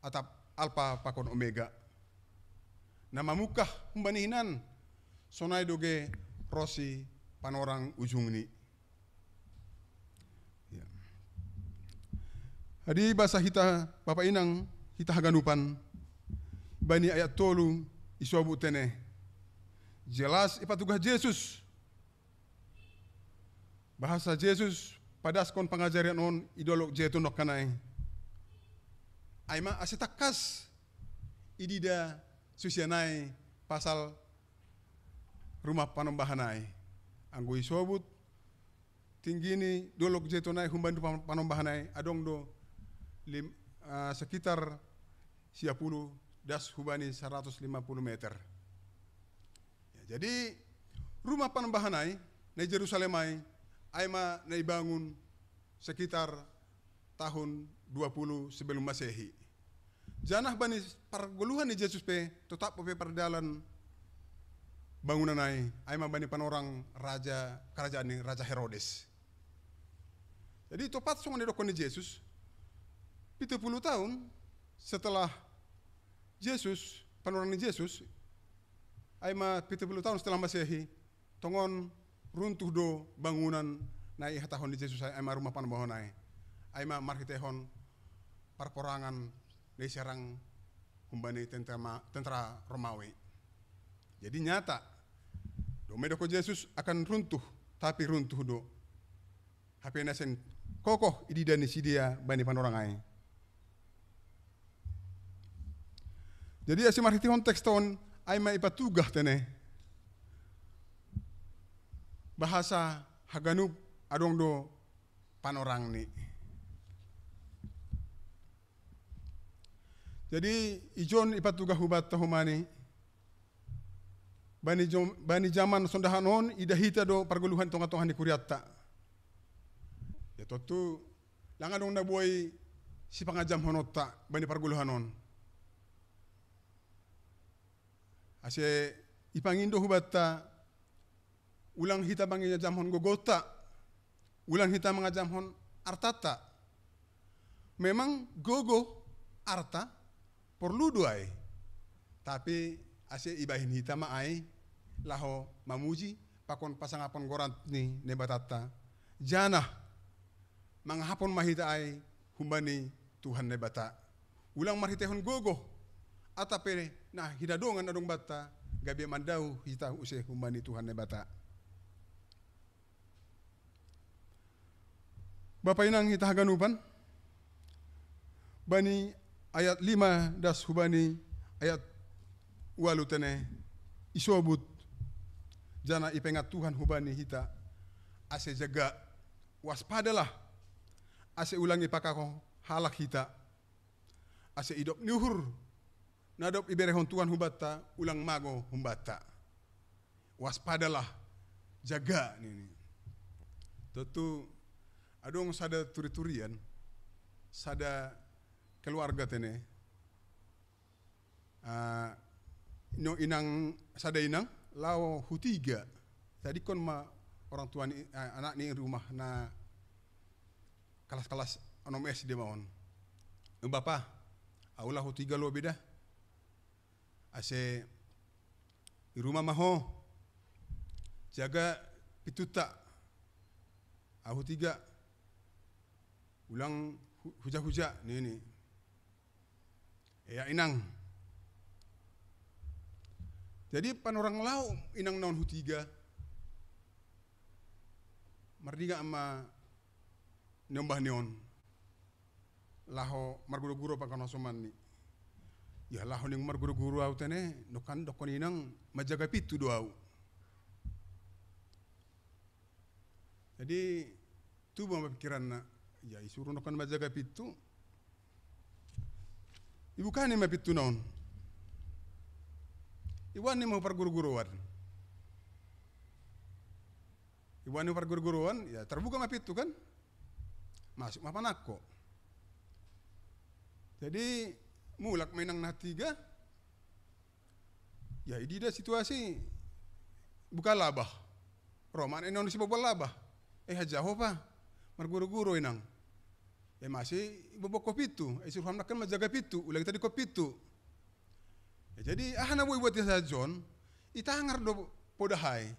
Atap Alpa pakon Omega. Na mamungkah humbani hinan, sonai do age ro si panorang ujungni. Ya. Adi basa hita, Bapa inang, hita haganupan, bani ayat tolu isobut tene. Jelas ipatugah Jesus. Bahasa Jesus padaskon pangajarian on i dolok Jetun nongkanai. Ai ma ase takkas idida susianai pasal rumah panombahanai. Anggo isobut tinggi ni dolok Jetun ai humbani pan-, panombahanai adong do lim-, ah, sekitar sia puluh das hubani saratus lima puluh meter. Ya, jadi rumah panombahanai na i Jerusalem ai, ai ma na ibangun sekitar tahun dua puluh sebelum Masehi. Janah bani pargoluhan ni Jesus pe totap pe pardalan bangunan ai, ai ma bani panorang raja, kerajaan ni Raja Herodes. Jadi topat songon didokkon ni Jesus, pitu puluh tahun setelah Jesus, panorang ni Jesus, ai ma pitu puluh tahun setelah Masehi, tongon runtuh do bangunan na ihatahon ni Jesus ai, ai ma rumah panombahanai. Ai ma marhitehon parporangan na iserang humbani tentara ma-, tentara Romawi. Jadi nyata, dome dokkon Jesus akan runtuh, tapi runtuh do. Hape na seng kokoh idida ni sidea bani panorang ai. Jadi ase marhitehon teks on, ai ma ipatugah tene bahasa haganup adong do panorangni. Jadi ijon ipatugah hubanta homani, bani jom-, bani jaman sondahan on ida hita do pargoluhan tonga-tonga ni kuriatta. Ya tontu lang adong na boi sipangajamhononta bani pargoluhan on. Ase ipangindo hubanta, ulang hita mangajamhon gogonta, ulang hita mangajamhon artanta. Memang gogo, arta, porlu do ai. Tapi ase ibahen hita ma ai laho mamuji pakon pasangapon goran ni Naibatanta. Janah mangahaphon ma hita ai humbani Tuhan Naibata. Ulang marhitehon gogo, atap pe na hita dongan adong banta, gabe mandao hita use humbani Tuhan Naibata. Bapa inang hita haganupan, bani ayat lima das hubani ayat ualu tene isobut, janah ipengat Tuhan hubani hita, ase jaga, waspadalah, ase ulang ipakako halak hita, ase idop ni uhur na dob iberehon Tuhan hubanta ulang mago humbanta. Waspadalah, jaga nini. Tontu adong sada turi-turian, sada keluarga tene, ah, no inang, sada inang laho hu tiga. Tadingkon ma orang tua ni, ah, anak ni rumah na kelas-kelas onom S D ma on. Bapa, au laho hu tiga lobi da. Ase i rumah ma ho, jaga pintunta. Au hu tiga, ulang hu-, huja-huja nini. Ia inang. Jadi panorang laho inang na on hu tiga, marnida ma niombah ni on. Laho marguru-guru pakon hasomanni. Ia laho ning marguru-guru au tene, nongkan dokkon inang manjaga pintu do au. Jadi tubu ma pikiranna, ia isuru nongkan manjaga pintu. Ibukani ma pintu na on. Iboan ni ma hu parguru-guruan. Iboan ni hu parguru-guruan, ia tarbuka ma pintu kan. Masuk ma panangko. Jadi mulak ma inang na hu tiga. Ia idida situasi buka labah. Ro ma inang na siboan labah. Eh, haja ho pa. Marguru-guru inang. Ia mase iboan ho pintu. Eh, isuruhon nangkin manjaga pintu. Ulang tadingkon pintu. Ia jadi aha na boi ibuat ni si John, itangar do podahai.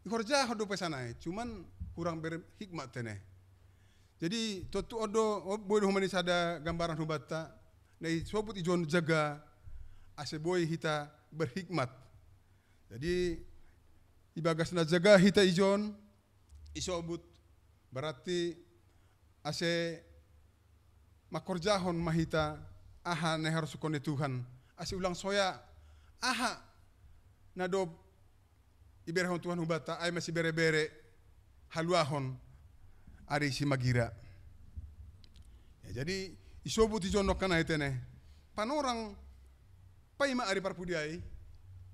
Ihorjahon do pesanai, cuman kurang berhikmat tene. Jadi tontu on do, boi do homa ni sada gambaran hubanta, na isobut i John jaga, ase boi hita berhikmat. Jadi ibagas na jaga hita i John, isobut, berarti ase mangkorjahon ma hita aha na iharosuhon ni Tuhan, ase ulang soya aha na dob iberehon Tuhan hubanta, ai ma siberebere haluahon ari simagira. Ya, jadi isobut i John nongkan ai tene, panorang paima ari parpudi ai,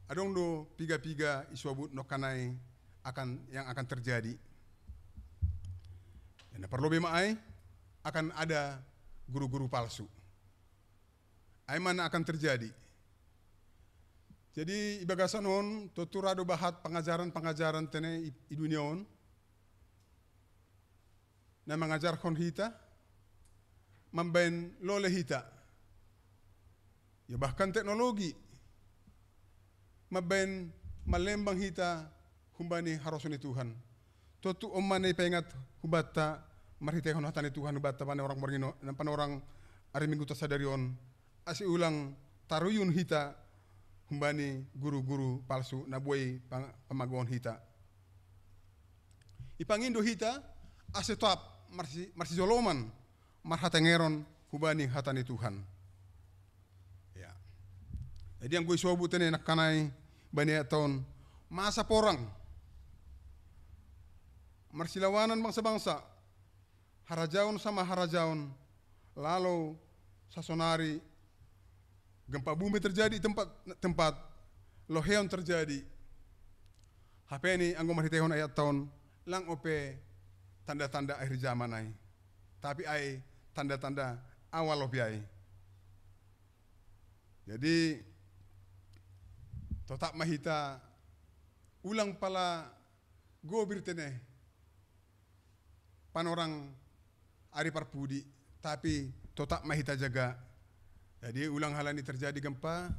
adong do piga-piga isobut nongkan ai akan, yang akan terjadi. Ya, na parlobei ma ai, akan ada guru-guru palsu. Ai ma na akan terjadi. Jadi ibagasan on tontu ra do bahat pangajaran-pangajaran tene i, i dunia on, na mangajarhon hita mambaen lole hita. Ya, bahkan teknologi mambaen malembang hita humbani harosuh ni Tuhan. Tontu on ma na ipaingat hubanta marhiteihon hata ni Tuhan hubanta panorang borngin on, panorang ari Mingguta sadari on, ase ulang taruyun hita humbani guru-guru palsu na boi pang, pamagoon hita. Ipangindo hita ase totap marsi, marsijoloman, marhatengeron hubani hata ni Tuhan. Ya. Jadi anggo isobut tene nongkan ai bani ayat on, masa porang, marsilawanan bangsa-bangsa, harajaon sama harajaon, lalou sasonari, gempa bumi terjadi tempat, tempat, loheon terjadi. Hape ni anggo marhiteihon ayat on, lang ope tanda-tanda akhir zaman ai. Tapi ai tanda-tanda awal ope ai. Jadi totap ma hita, ulang pala gobir tene panorang ari parpudi, tapi totap ma hita jaga. Jadi ulang halani terjadi gempa,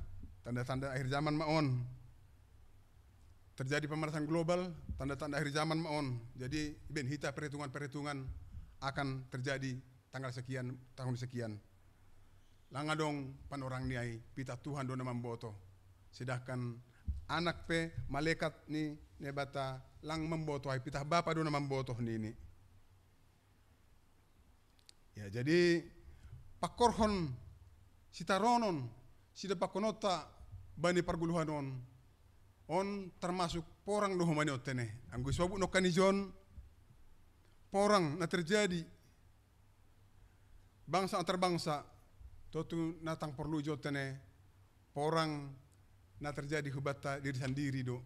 tanda-tanda akhir zaman ma on. Terjadi pemanasan global, tanda-tanda akhir zaman ma on. Jadi ibaen hita perhitungan-perhitungan akan terjadi tanggal sekian, tahun sekian. Lang adong panorang ni ai, pitah Tuhan do na mambotoh. Sedangkan anak pe, malekat ni Naibata, lang mambotoh ai, pitah Bapa do na mambotoh nini. Ya, jadi pangkorhon sitaronon, sidapakkononta bani pargoluhan on, on termasuk porang do homa ni on tene. Anggo isobut nongkan i John, porang na terjadi bangsa antar bangsa, tontu na tang porlu i John tene, porang na terjadi hubanta diri sandiri do.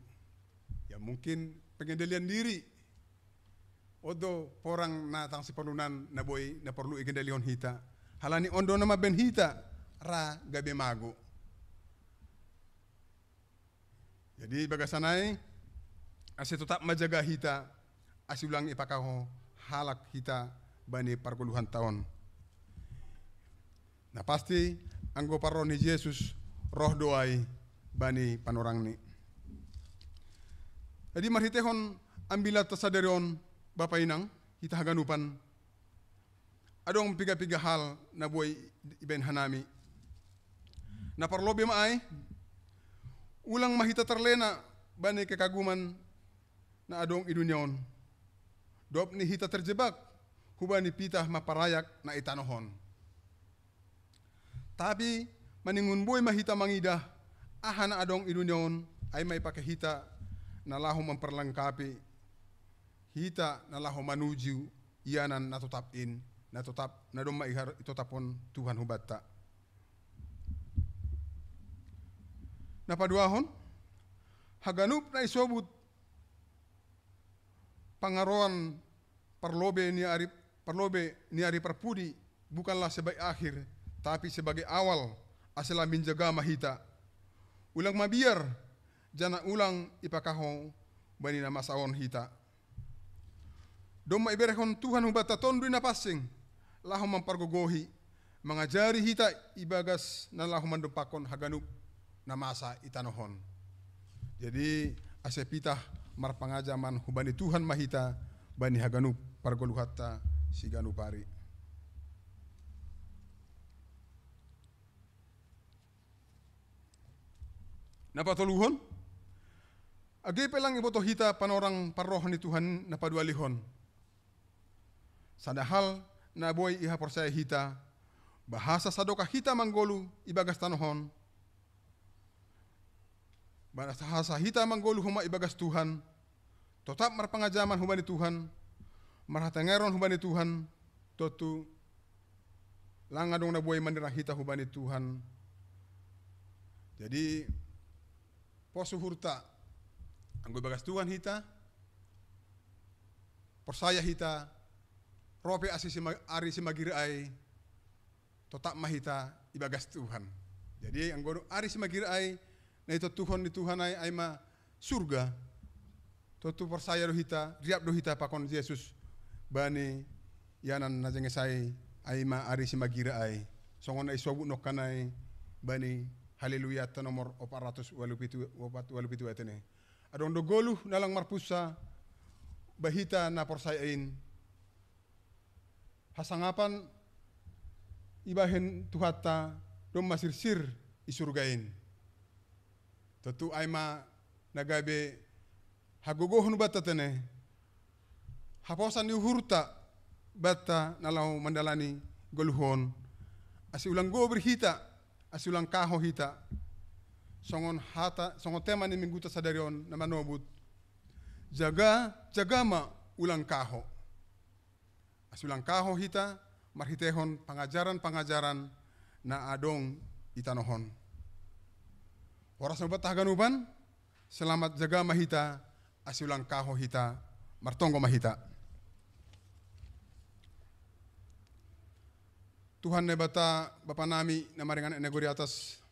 Ya, mungkin pengendalian diri. On do porang na tang siporlunan na boi, na porlu ikendalihon hita. Halani on do na mambaen hita ra gabe mago. Jadi bagasan ai, ase totap ma jaga hita, ase ulang ipakaho halak hita bani pargoluhanta on. Na pasti, anggo parroh ni Jesus roh do ai bani panorangni. Jadi marhiteihon ambilanta sadari on, Bapa Inang, hita haganupan, adong piga-piga hal na boi ibaen hanami. Na parlobei ma ai, ulang ma hita terlena bani kekaguman na adong i dunia on. Dob ni hita terjebak hubani pitah mamparayak na i tanoh on. Tapi maningon boi ma hita mangidah aha na adong i dunia on, ai ma ipake hita na laho mamperlengkapi hita na laho manuju ianan na totap in, na totap, na domma ihar-, itotaphon Tuhan hubanta. Na paduahon, haganup na isobut pangaroan parlobei ni ari, parlobei ni ari parpudi bukanlah sebagai akhir, tapi sebagai awal, ase lambin jaga ma hita. Ulang mabiar, janah ulang ipakaho bani na masa on hita. Domma iberehon Tuhan hubanta Tonduy Napansing, laho mampargogohi, mangajari hita ibagas na laho mandompakkon haganup na masa i tanoh on. Jadi, ase pitah marpangajaman hubani Tuhan ma hita bani haganup pargoluhanta siganup ari. Na patoluhon, age pe lang iboto hita panorang parroh ni Tuhan na padualihon. Sada hal na boi ihaporsaya hita, bahasa sadokah hita manggoluh ibagas tanoh on, bahasa hita manggoluh homa ibagas Tuhan, totap marpangajaman hubani Tuhan, marhatengeron hubani Tuhan, tontu lang adong na boi manirang hita hubani Tuhan. Jadi, pos uhurta, anggo ibagas Tuhan hita, porsaya hita, ro pe asi sima-, ari simagira ai, totap ma hita ibagas Tuhan. Jadi, anggo ari simagira ai, na itontuhon ni Tuhan ai, ai ma surga. Tontu porsaya do hita, riap do hita pakon Jesus bani ianan na jenges ai, ai ma ari simagira ai. Songon na isobut nongkan ai bani Haleluya ta nomor opat ratus ualu pitu, opat ualu pitu ayat ene. Adong do goluh na lang marpunsa, bah hita na porsaya in. Hasangapan ibahen Tuhanta domma sirsir i surga in. Tontu ai ma na gabe hagogohon banta tene, haposan ni uhurta banta na laho mandalani goluh on, ase ulang gobir hita, ase ulang kaho hita. Songon hata, songon tema ni mingguta sadari on na manobut, jaga, jaga ma, ulang kaho. Ase ulang kaho hita marhitehon pangajaran-pangajaran na adong i tanoh on. Horas ma banta haganupan, selamat jaga ma hita, ase ulang kaho hita, martonggo ma hita. Tuhan Naibata, Bapa nami na maringan i nagori atas,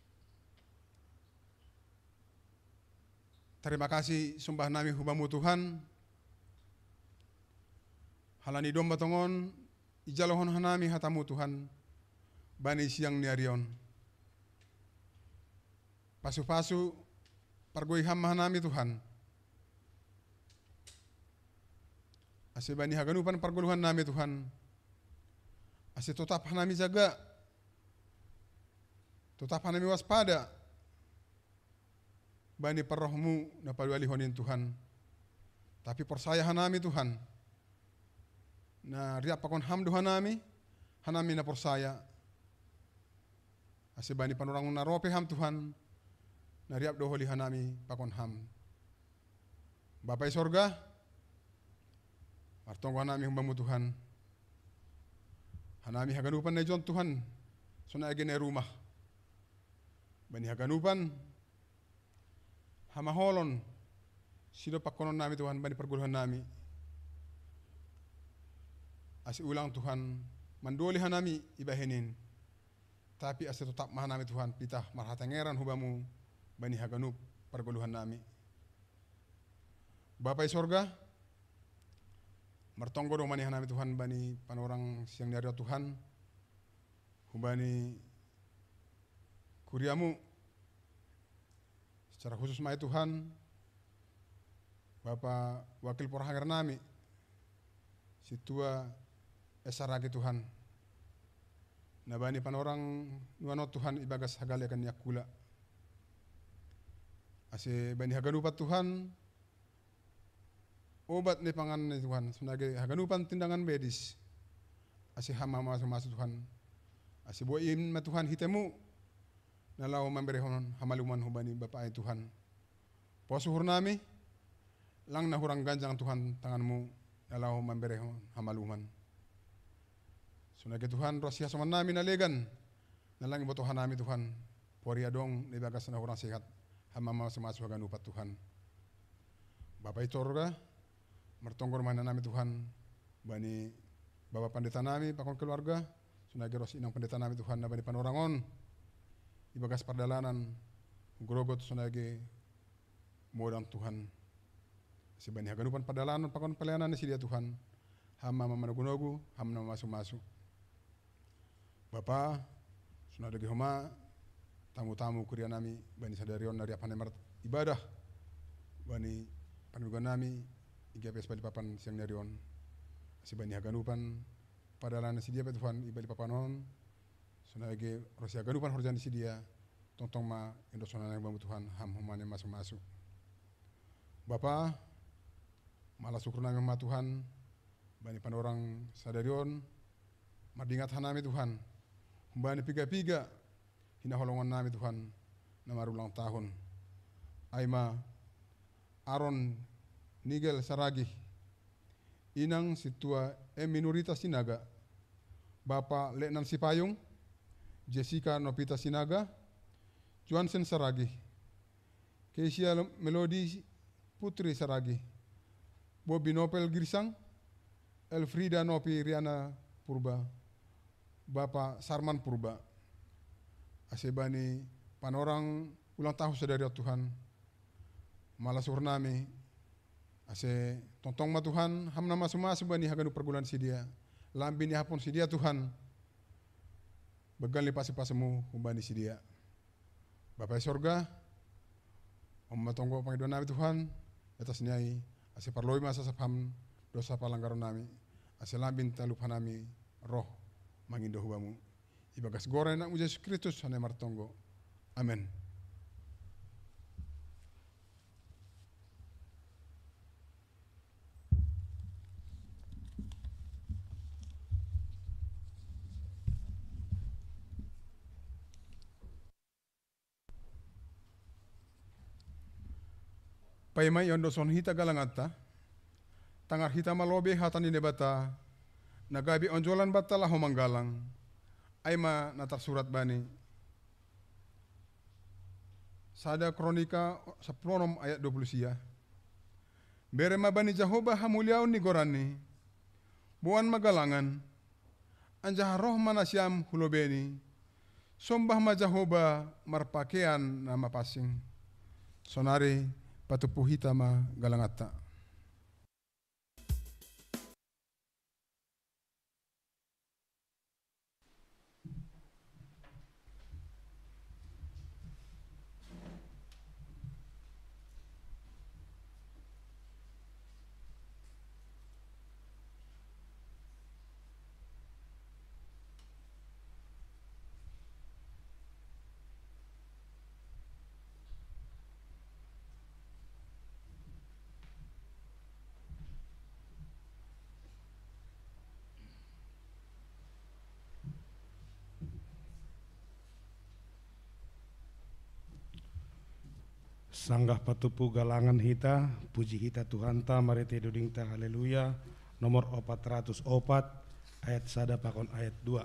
tarima kasih sombah nami hu Bamu Tuhan, halani domma tongon ijalohon hanami hata-Mu Tuhan, bani siang ni ari on. Pasu-pasu pargoihon ma hanami Tuhan, ase bani haganupan pargoluhan nami Tuhan, ase totap hanami jaga, totap hanami waspada bani parroh-Mu na padualihon in Tuhan. Tapi porsaya hanami Tuhan, na riap pakon Ham do hanami, hanami na porsaya. Ase bani panorang na ro pe Ham Tuhan, na riap do holi hanami pakon Ham. Bapa i sorga, martonggo hanami hu Bamu Tuhan. Hanami haganupan na ijon Tuhan, songon age na i rumah. Bani haganupan hamaholon sidompakkonon nami Tuhan bani pargoluhan nami. Ase ulang Tuhan mandoli hanami ibahen in. Tapi ase totap ma hanami Tuhan pitah marhatengeran hu Bamu bani haganup pargoluhan nami. Bapa i sorga, martonggo do ma nian hanami Tuhan bani panorang siang ni ari on Tuhan, hubani kuria-Mu, secara khusus ma i Tuhan, Bapa wakil porhanger nami, Sintua Esaragi Tuhan, na bani panorang nuan on Tuhan ibagas hagalekan ni Angkula. Ase bani haganupan Tuhan, obat ni pangan ni Tuhan, songon age haganupan tindangan medis. Ase Ham ma mamasu-masu Tuhan. Ase boi in ma Tuhan hite-Mu, na laho mamberehon hamaluman hubani Bapa i Tuhan. Pos uhur nami, lang na hurang ganjang Tuhan tangan-Mu, na laho mamberehon hamaluman. Songon age Tuhan ro sihasoman nami na legan, na lang iboto hanami Tuhan, poria adong na ibagas na hurang sehat, Ham ma mamasu-masu haganupan Tuhan. Bapa i sorga, martonggo do ma nian hanami Tuhan, bani Bapa Pandita nami pakon keluarga, songon age ro si Inang Pandita nami Tuhan na bani panorang on, ibagas pardalanan, grogot songon age modang Tuhan. Ase bani haganupan pardalanan pakon pelayanan ni sidea Tuhan, Ham ma manogu-nogu, Ham ma mamasu-masu. Bapa, songon age homa, tamu-tamu kuria nami, bani sadari on na riap hanami maribadah, bani parmingguan nami, i G P S Balikpapan siang ni ari on. Ase bani haganupan, Padalani sidia pe Tuhan, ibali papanon, sonai ge rosia ganupan horjani sidia, tongtong ma indo sonai Bamu Tuhan, ham humane masu-masu. Bapa, mala sukur nami ma Tuhan, bani panorang sadarion, madingat hanami Tuhan, humbani piga-piga, hinaholongan nami Tuhan, na marulang tahun. Aima, Aaron Nigel Saragi, Inang Situa M Minurita Sinaga, Bapa Lenan Sipayung, Jessica Nopita Sinaga, Johansen Saragi, Kesia Melody Putri Saragi, Bobi Nopel Girsang, Elfrida Nopi Riana Purba, Bapa Sarman Purba. Ase bani panorang ulang tahun sadari Tuhan, mala sukur nami, ase tongtong ma Tuhan, ham na masu-masu bani haganup pargulan sidia, lambin ni hapon sidia Tuhan, banggal ni pasu-pasumu humbani sidia. Bapa i sorga, Om ma tonggo pangidoan nami Tuhan, atas niai, ase parloi ma sasap ham dosa palanggaron nami, ase lambin talup hanami roh mangindo hubamu. Ibagas goran Anakmu Jesus Kristus hanami martonggo. Amen. Paima iondoson hita galanganta, tangar hita ma lobei hata ni Debata, na gabe onjolan banta laho manggalang, aima na tarsurat bani sada Kronika sapuluh onom ayat dua puluh sia. Bere ma bani Jahoba hamuliaon ni goranni, boan ma galangan, anjaha roh ma nasiam hu lobeini, sombah ma Jahoba marpakean na mapansing. Sonari patumpu hita ma galanganta. Sanggah patumpu galangan hita, puji hita Tuhanta, marhitei dodingta, haleluya, nomor opat ratus opat, ayat sada pakon ayat dua.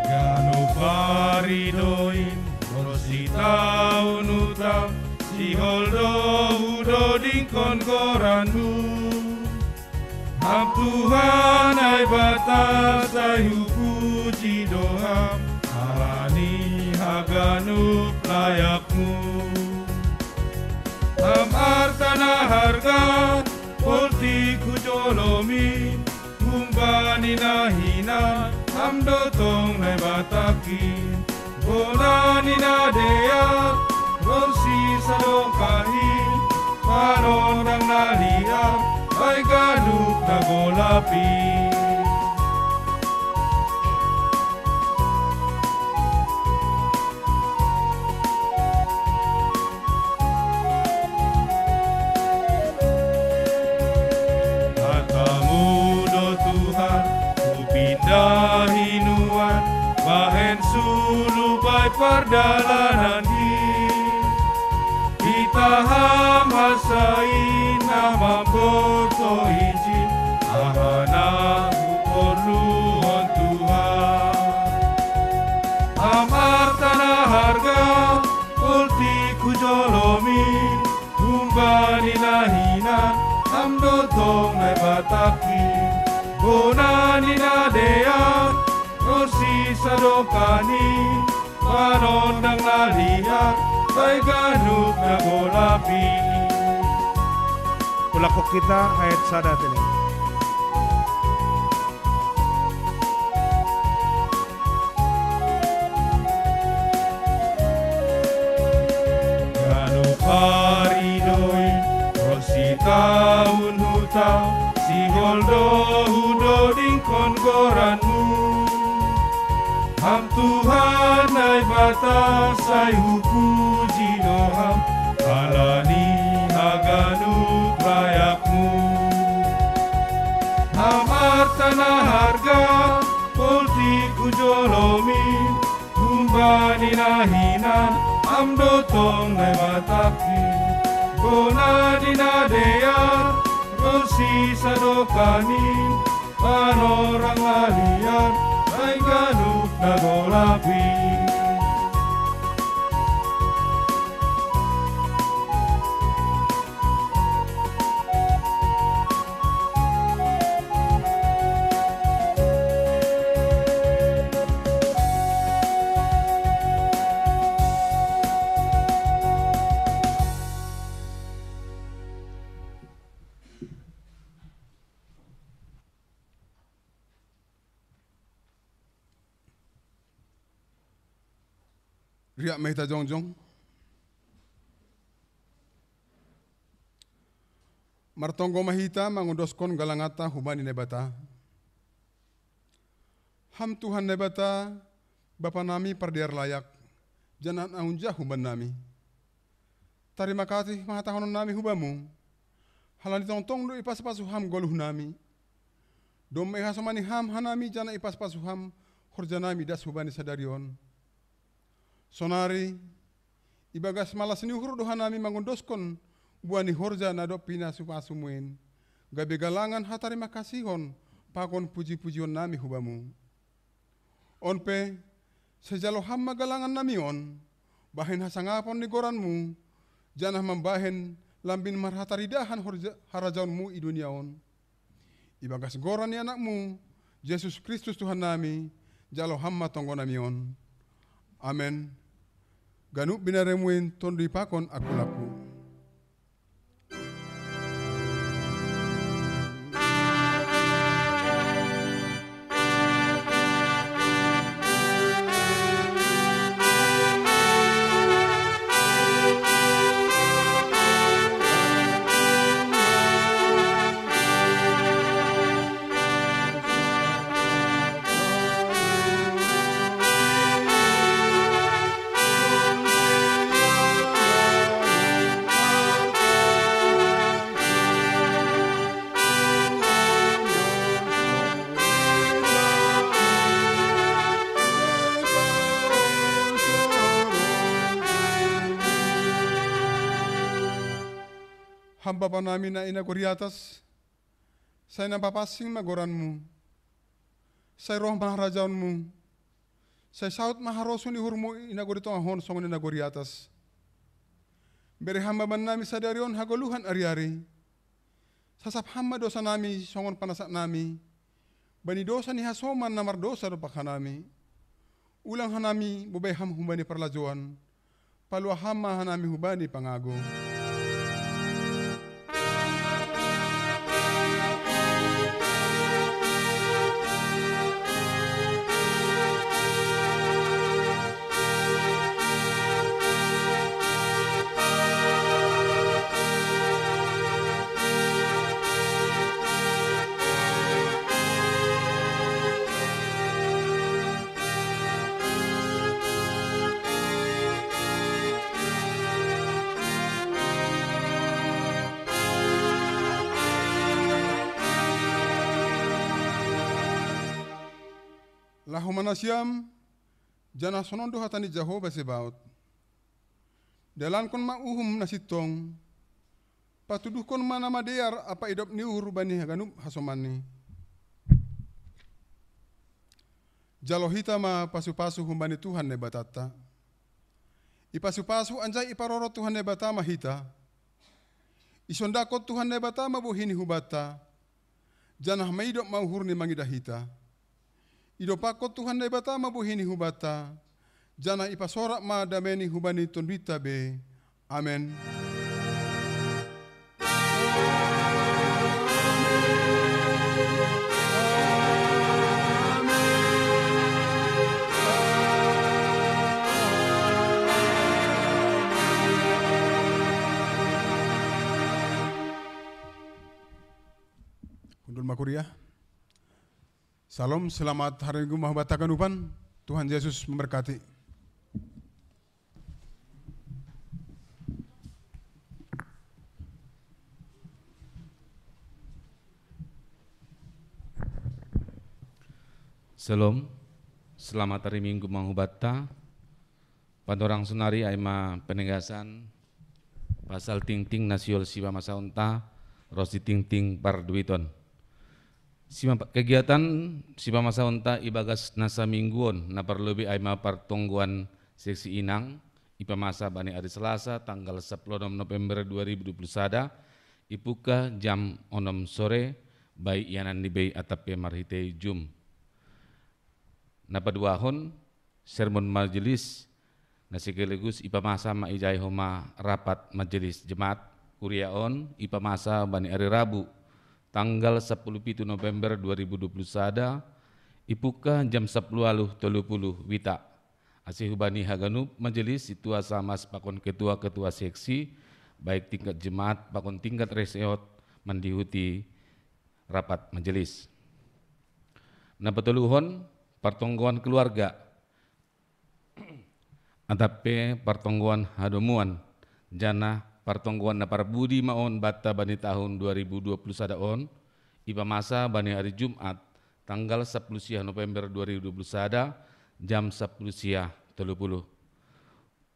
Ganup ari do in, ronsi taon utam, sihol do hudodingkon goranmu. Ham Tuhan Naibata sai hupuji do Ham, ala ni haganup layakmu. Ham arta na harga, poltik hujolomi, humbani na hinan, Ham do tong Naibatakin. Bona ni na dear, ronsi sadong kahi, panondang na liar, bahen ganup na golap i. Hatamu do Tuhan, hupindahi nuan, bahen sulu bai pardalanan hi. Hita Ham hasai na mamboto ijin, aha na huporluhon Tuhan. Ham arta na harga, poltik hujolomi, humbani na hinan, Sadokani, panondang na liat, tai ganup na golapi. Ulak kita ayat sada tini. Ganup ari do i, ro sitaun huta, sihol do hudodingkon goranmu. Ham Tuhan Naibata sai hupuji do Ham, ala ni haganup layakmu. Ham arta na harga, poltik hujolomi, humbani na hinan, Ham do tong Naibataki. Bona ni na dear, ro si sadokani, panorang na liat, tai ganup na golapi. Riak ma hita jongjong. Martonggo ma hita mangondoskon galanganta hubani Naibata. Ham Tuhan Naibata, Bapa nami pardear layak, janah na hunjah huban nami. Tarima kasih ma hatahonon nami hu Bamu, halani tongtong do ipasu-pasu Ham goluh nami. Domma ihasomani Ham hanami janah ipasu-pasu Ham horja nami das hubani sadari on. Sonari, ibagas malas ni uhur do hanami mangondoskon buah ni horja na dob pinasu-pasumu in, gabe galangan hatarima kasihon pakon puji-pujion nami hu Bamu. On pe, sai jalo Ham ma galangan nami on, bahen hasangapon ni goranMu, janah mambahen lambin marhataridahan horja-, harajaonMu i dunia on. Ibagas goran ni AnakMu, Jesus Kristus Tuhan nami, jalo Ham ma tonggo nami on. Amen. Ganup binareMu in tondui pakon angku-angku. Ham Bapa nami na i nagori atas, sai na papansing ma goranMu. Sai roh ma harajaonMu. Sai saut ma harosuh ni uhurMu i nagori tongah on songon i nagori atas. Bere Ham ma bannami sadari on hagoluhan ari-ari. Sasap Ham ma dosa nami songon panasap nami bani dosa ni hasoman na mardosa dompak hanami. Ulang hanami bobai Ham hubani parlajouan, paluah Ham ma hanami hubani pangago. Laho ma nasiam, janah sonon do hata ni Jahowa Zebaot. Dalankon ma uhum na sintong, patuduhkon ma na madear ampa idop ni uhur bani haganup hasomanni. Jalo hita ma pasu-pasu humbani Tuhan Naibatanta. Ipasu-pasu anjaha iparorot Tuhan Naibata ma hita. Isondangkon Tuhan Naibata ma bohi-Ni hubanta, janah maidop ma uhur-Ni mangidah hita. Idopakkon Tuhan Naibata ma bohini hubanta, janah ipasorak ma dameni hubani tonduinta be. Amen. Hundul ma kuria. Salam, selamat hari Minggu ma hubanta haganupan. Tuhan Yesus memberkati. Salam, selamat hari Minggu ma hubanta. Panorang sonari ai ma penegasan pasal tingting na sihol sipamasaonta ronsi tingting parduiton. Sima-, kegiatan sipamasaonta ibagas na saminggu on, na parlobei ai ma partonggoan seksi inang, ipamasa bani ari Selasa tanggal sapuluh onom November dua ribu dua puluh sada, ipungkah jam onom sore, baik ianan ni bei atap pe marhitei Zoom. Na paduahon, sermon majelis, na sekaligus ipamasa ma ijai homa rapat majelis jemaat kuria on, ipamasa bani ari Rabu, tanggal sapuluh pitu November dua ribu dua puluh sada, ipungkah jam sapuluh ualuh tolu puluh wita. Ase hubani haganup majelis, sintua samas pakon ketua-ketua seksi, baik tingkat jemaat pakon tingkat reseot, mandihuti rapat majelis. Na patoluhon, partonggoan keluarga. Atap pe partonggoan hadomuan, janah partonggoan na parpudi ma on banta bani tahun dua ribu dua puluh sada on, ipamasa bani ari Jumat, tanggal sapuluh siah November dua ribu dua puluh sada, jam sapuluh siah tolu puluh.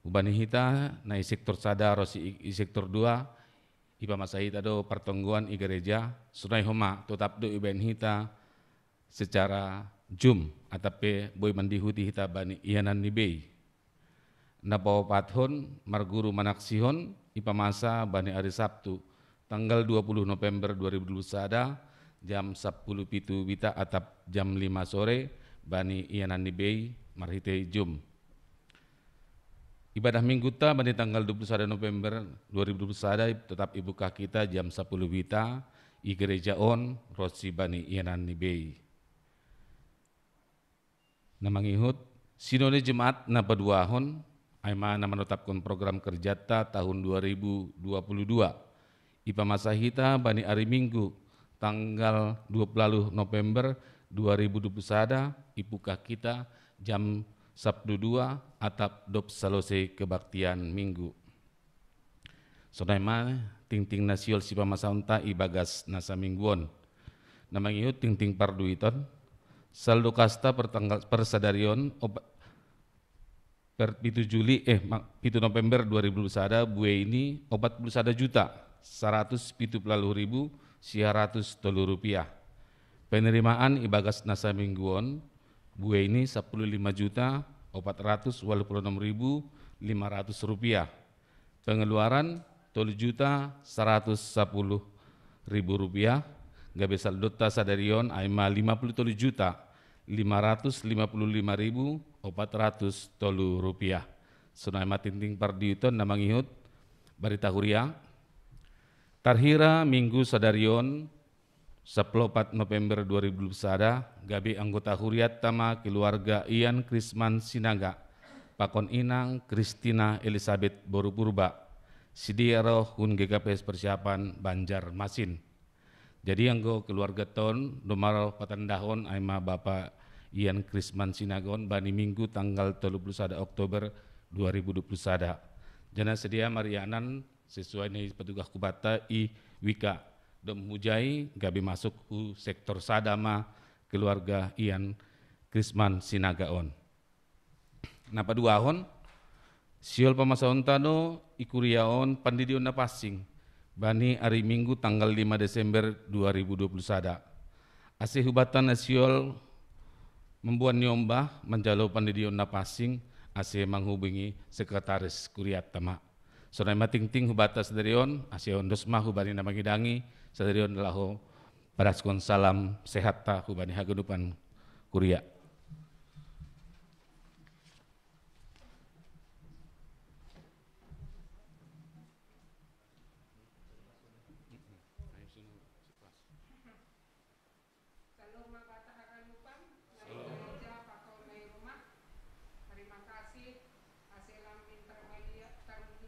Hubani hita na i sektor sada ronsi i, i sektor dua, ipamasa hita do partonggoan i gereja, sonai homa totap do ibahen hita secara Zoom, atap pe boi mandihuti hita bani ianan ni bei. Na paopathon, marguru manaksihon, ipamasa bani ari Sabtu, tanggal dua puluh November dua ribu dua puluh sada, jam sapuluh pitu wita atap jam lima sore, bani ianan ni bei marhitei Zoom. Ibadah Minggunta bani tanggal dua puluh sada November dua ribu dua puluh sada totap ipungkah hita jam sapuluh wita i gereja on ronsi bani ianan ni bei. Na mangihut, Sinode Jemaat na paduahon, ai ma na manotapkon program kerjanta tahun dua ribu dua puluh dua. Ipamasa hita bani ari Minggu, tanggal dua puluh ualuh November dua ribu dua puluh sada, ipungkah hita jam sapuluh dua atap dob salosei kebaktian Minggu. Sonai ma tingting na sihol sipamasaonta ibagas na saminggu on. Na mangihut tingting parduiton, saldo kasta per tanggal, per sadari on, op-, per pitu Juli, eh, ma-, pitu November dua ribu dua puluh sada, bueini opat puluh sada juta, saratus pitu puluh ualuh ribu, sia ratus tolu rupiah. Penerimaan ibagas na saminggu on, bueini sapuluh lima juta, opat ratus ualuh puluh onom ribu, lima ratus rupiah. Pengeluaran tolu juta saratus sapuluh ribu rupiah, gabe saldonta sadari on ai ma lima puluh tolu juta lima ratus lima puluh lima ribu opat ratus tolu rupiah. Sonai ma tingting parduiton na mangihut barita huria. Tarhira Minggu sadari on, sapuluh opat November dua ribu dua puluh sada, gabe anggota hurianta ma keluarga Ian Krisman Sinaga, pakon inang Kristina Elisabeth boru Purba, sidea ro hun G K P S Persiapan Banjarmasin. Jadi anggo keluarganta on domma ro patandahon ai ma Bapa Ian Krisman Sinaga on bani Minggu tanggal tolu puluh sada Oktober dua ribu dua puluh sada. Janah sidea marianan sesuai na ipatugah hubanta i wika, dom hujai gabe masuk hu sektor sada ma keluarga Ian Krisman Sinaga on. Na paduahon, sihol pamasaonta do i kuria on pandidion na pansing bani ari Minggu tanggal lima Desember dua ribu dua puluh sada. Ase hubanta na sihol mamboan ni ombah manjalo pandidion na pansing, ase manghubungi sekretaris kurianta ma. Sonai ma tingting hubanta sadari on, ase ondos ma hubani na mangidangi sadari on laho padaskon salam sehatta hubani haganupan kuria.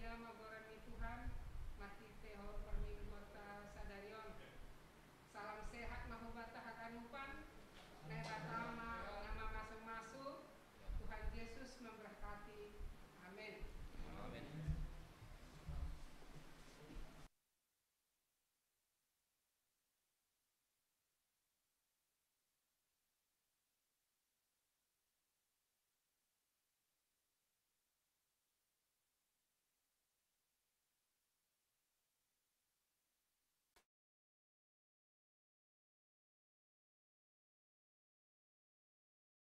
Magoran ni Tuhan, mati tehor permingguan ta sadarion. Salam sehat mahubata hakanupan, nai batama nama masu-masu, Tuhan Yesus memberkati.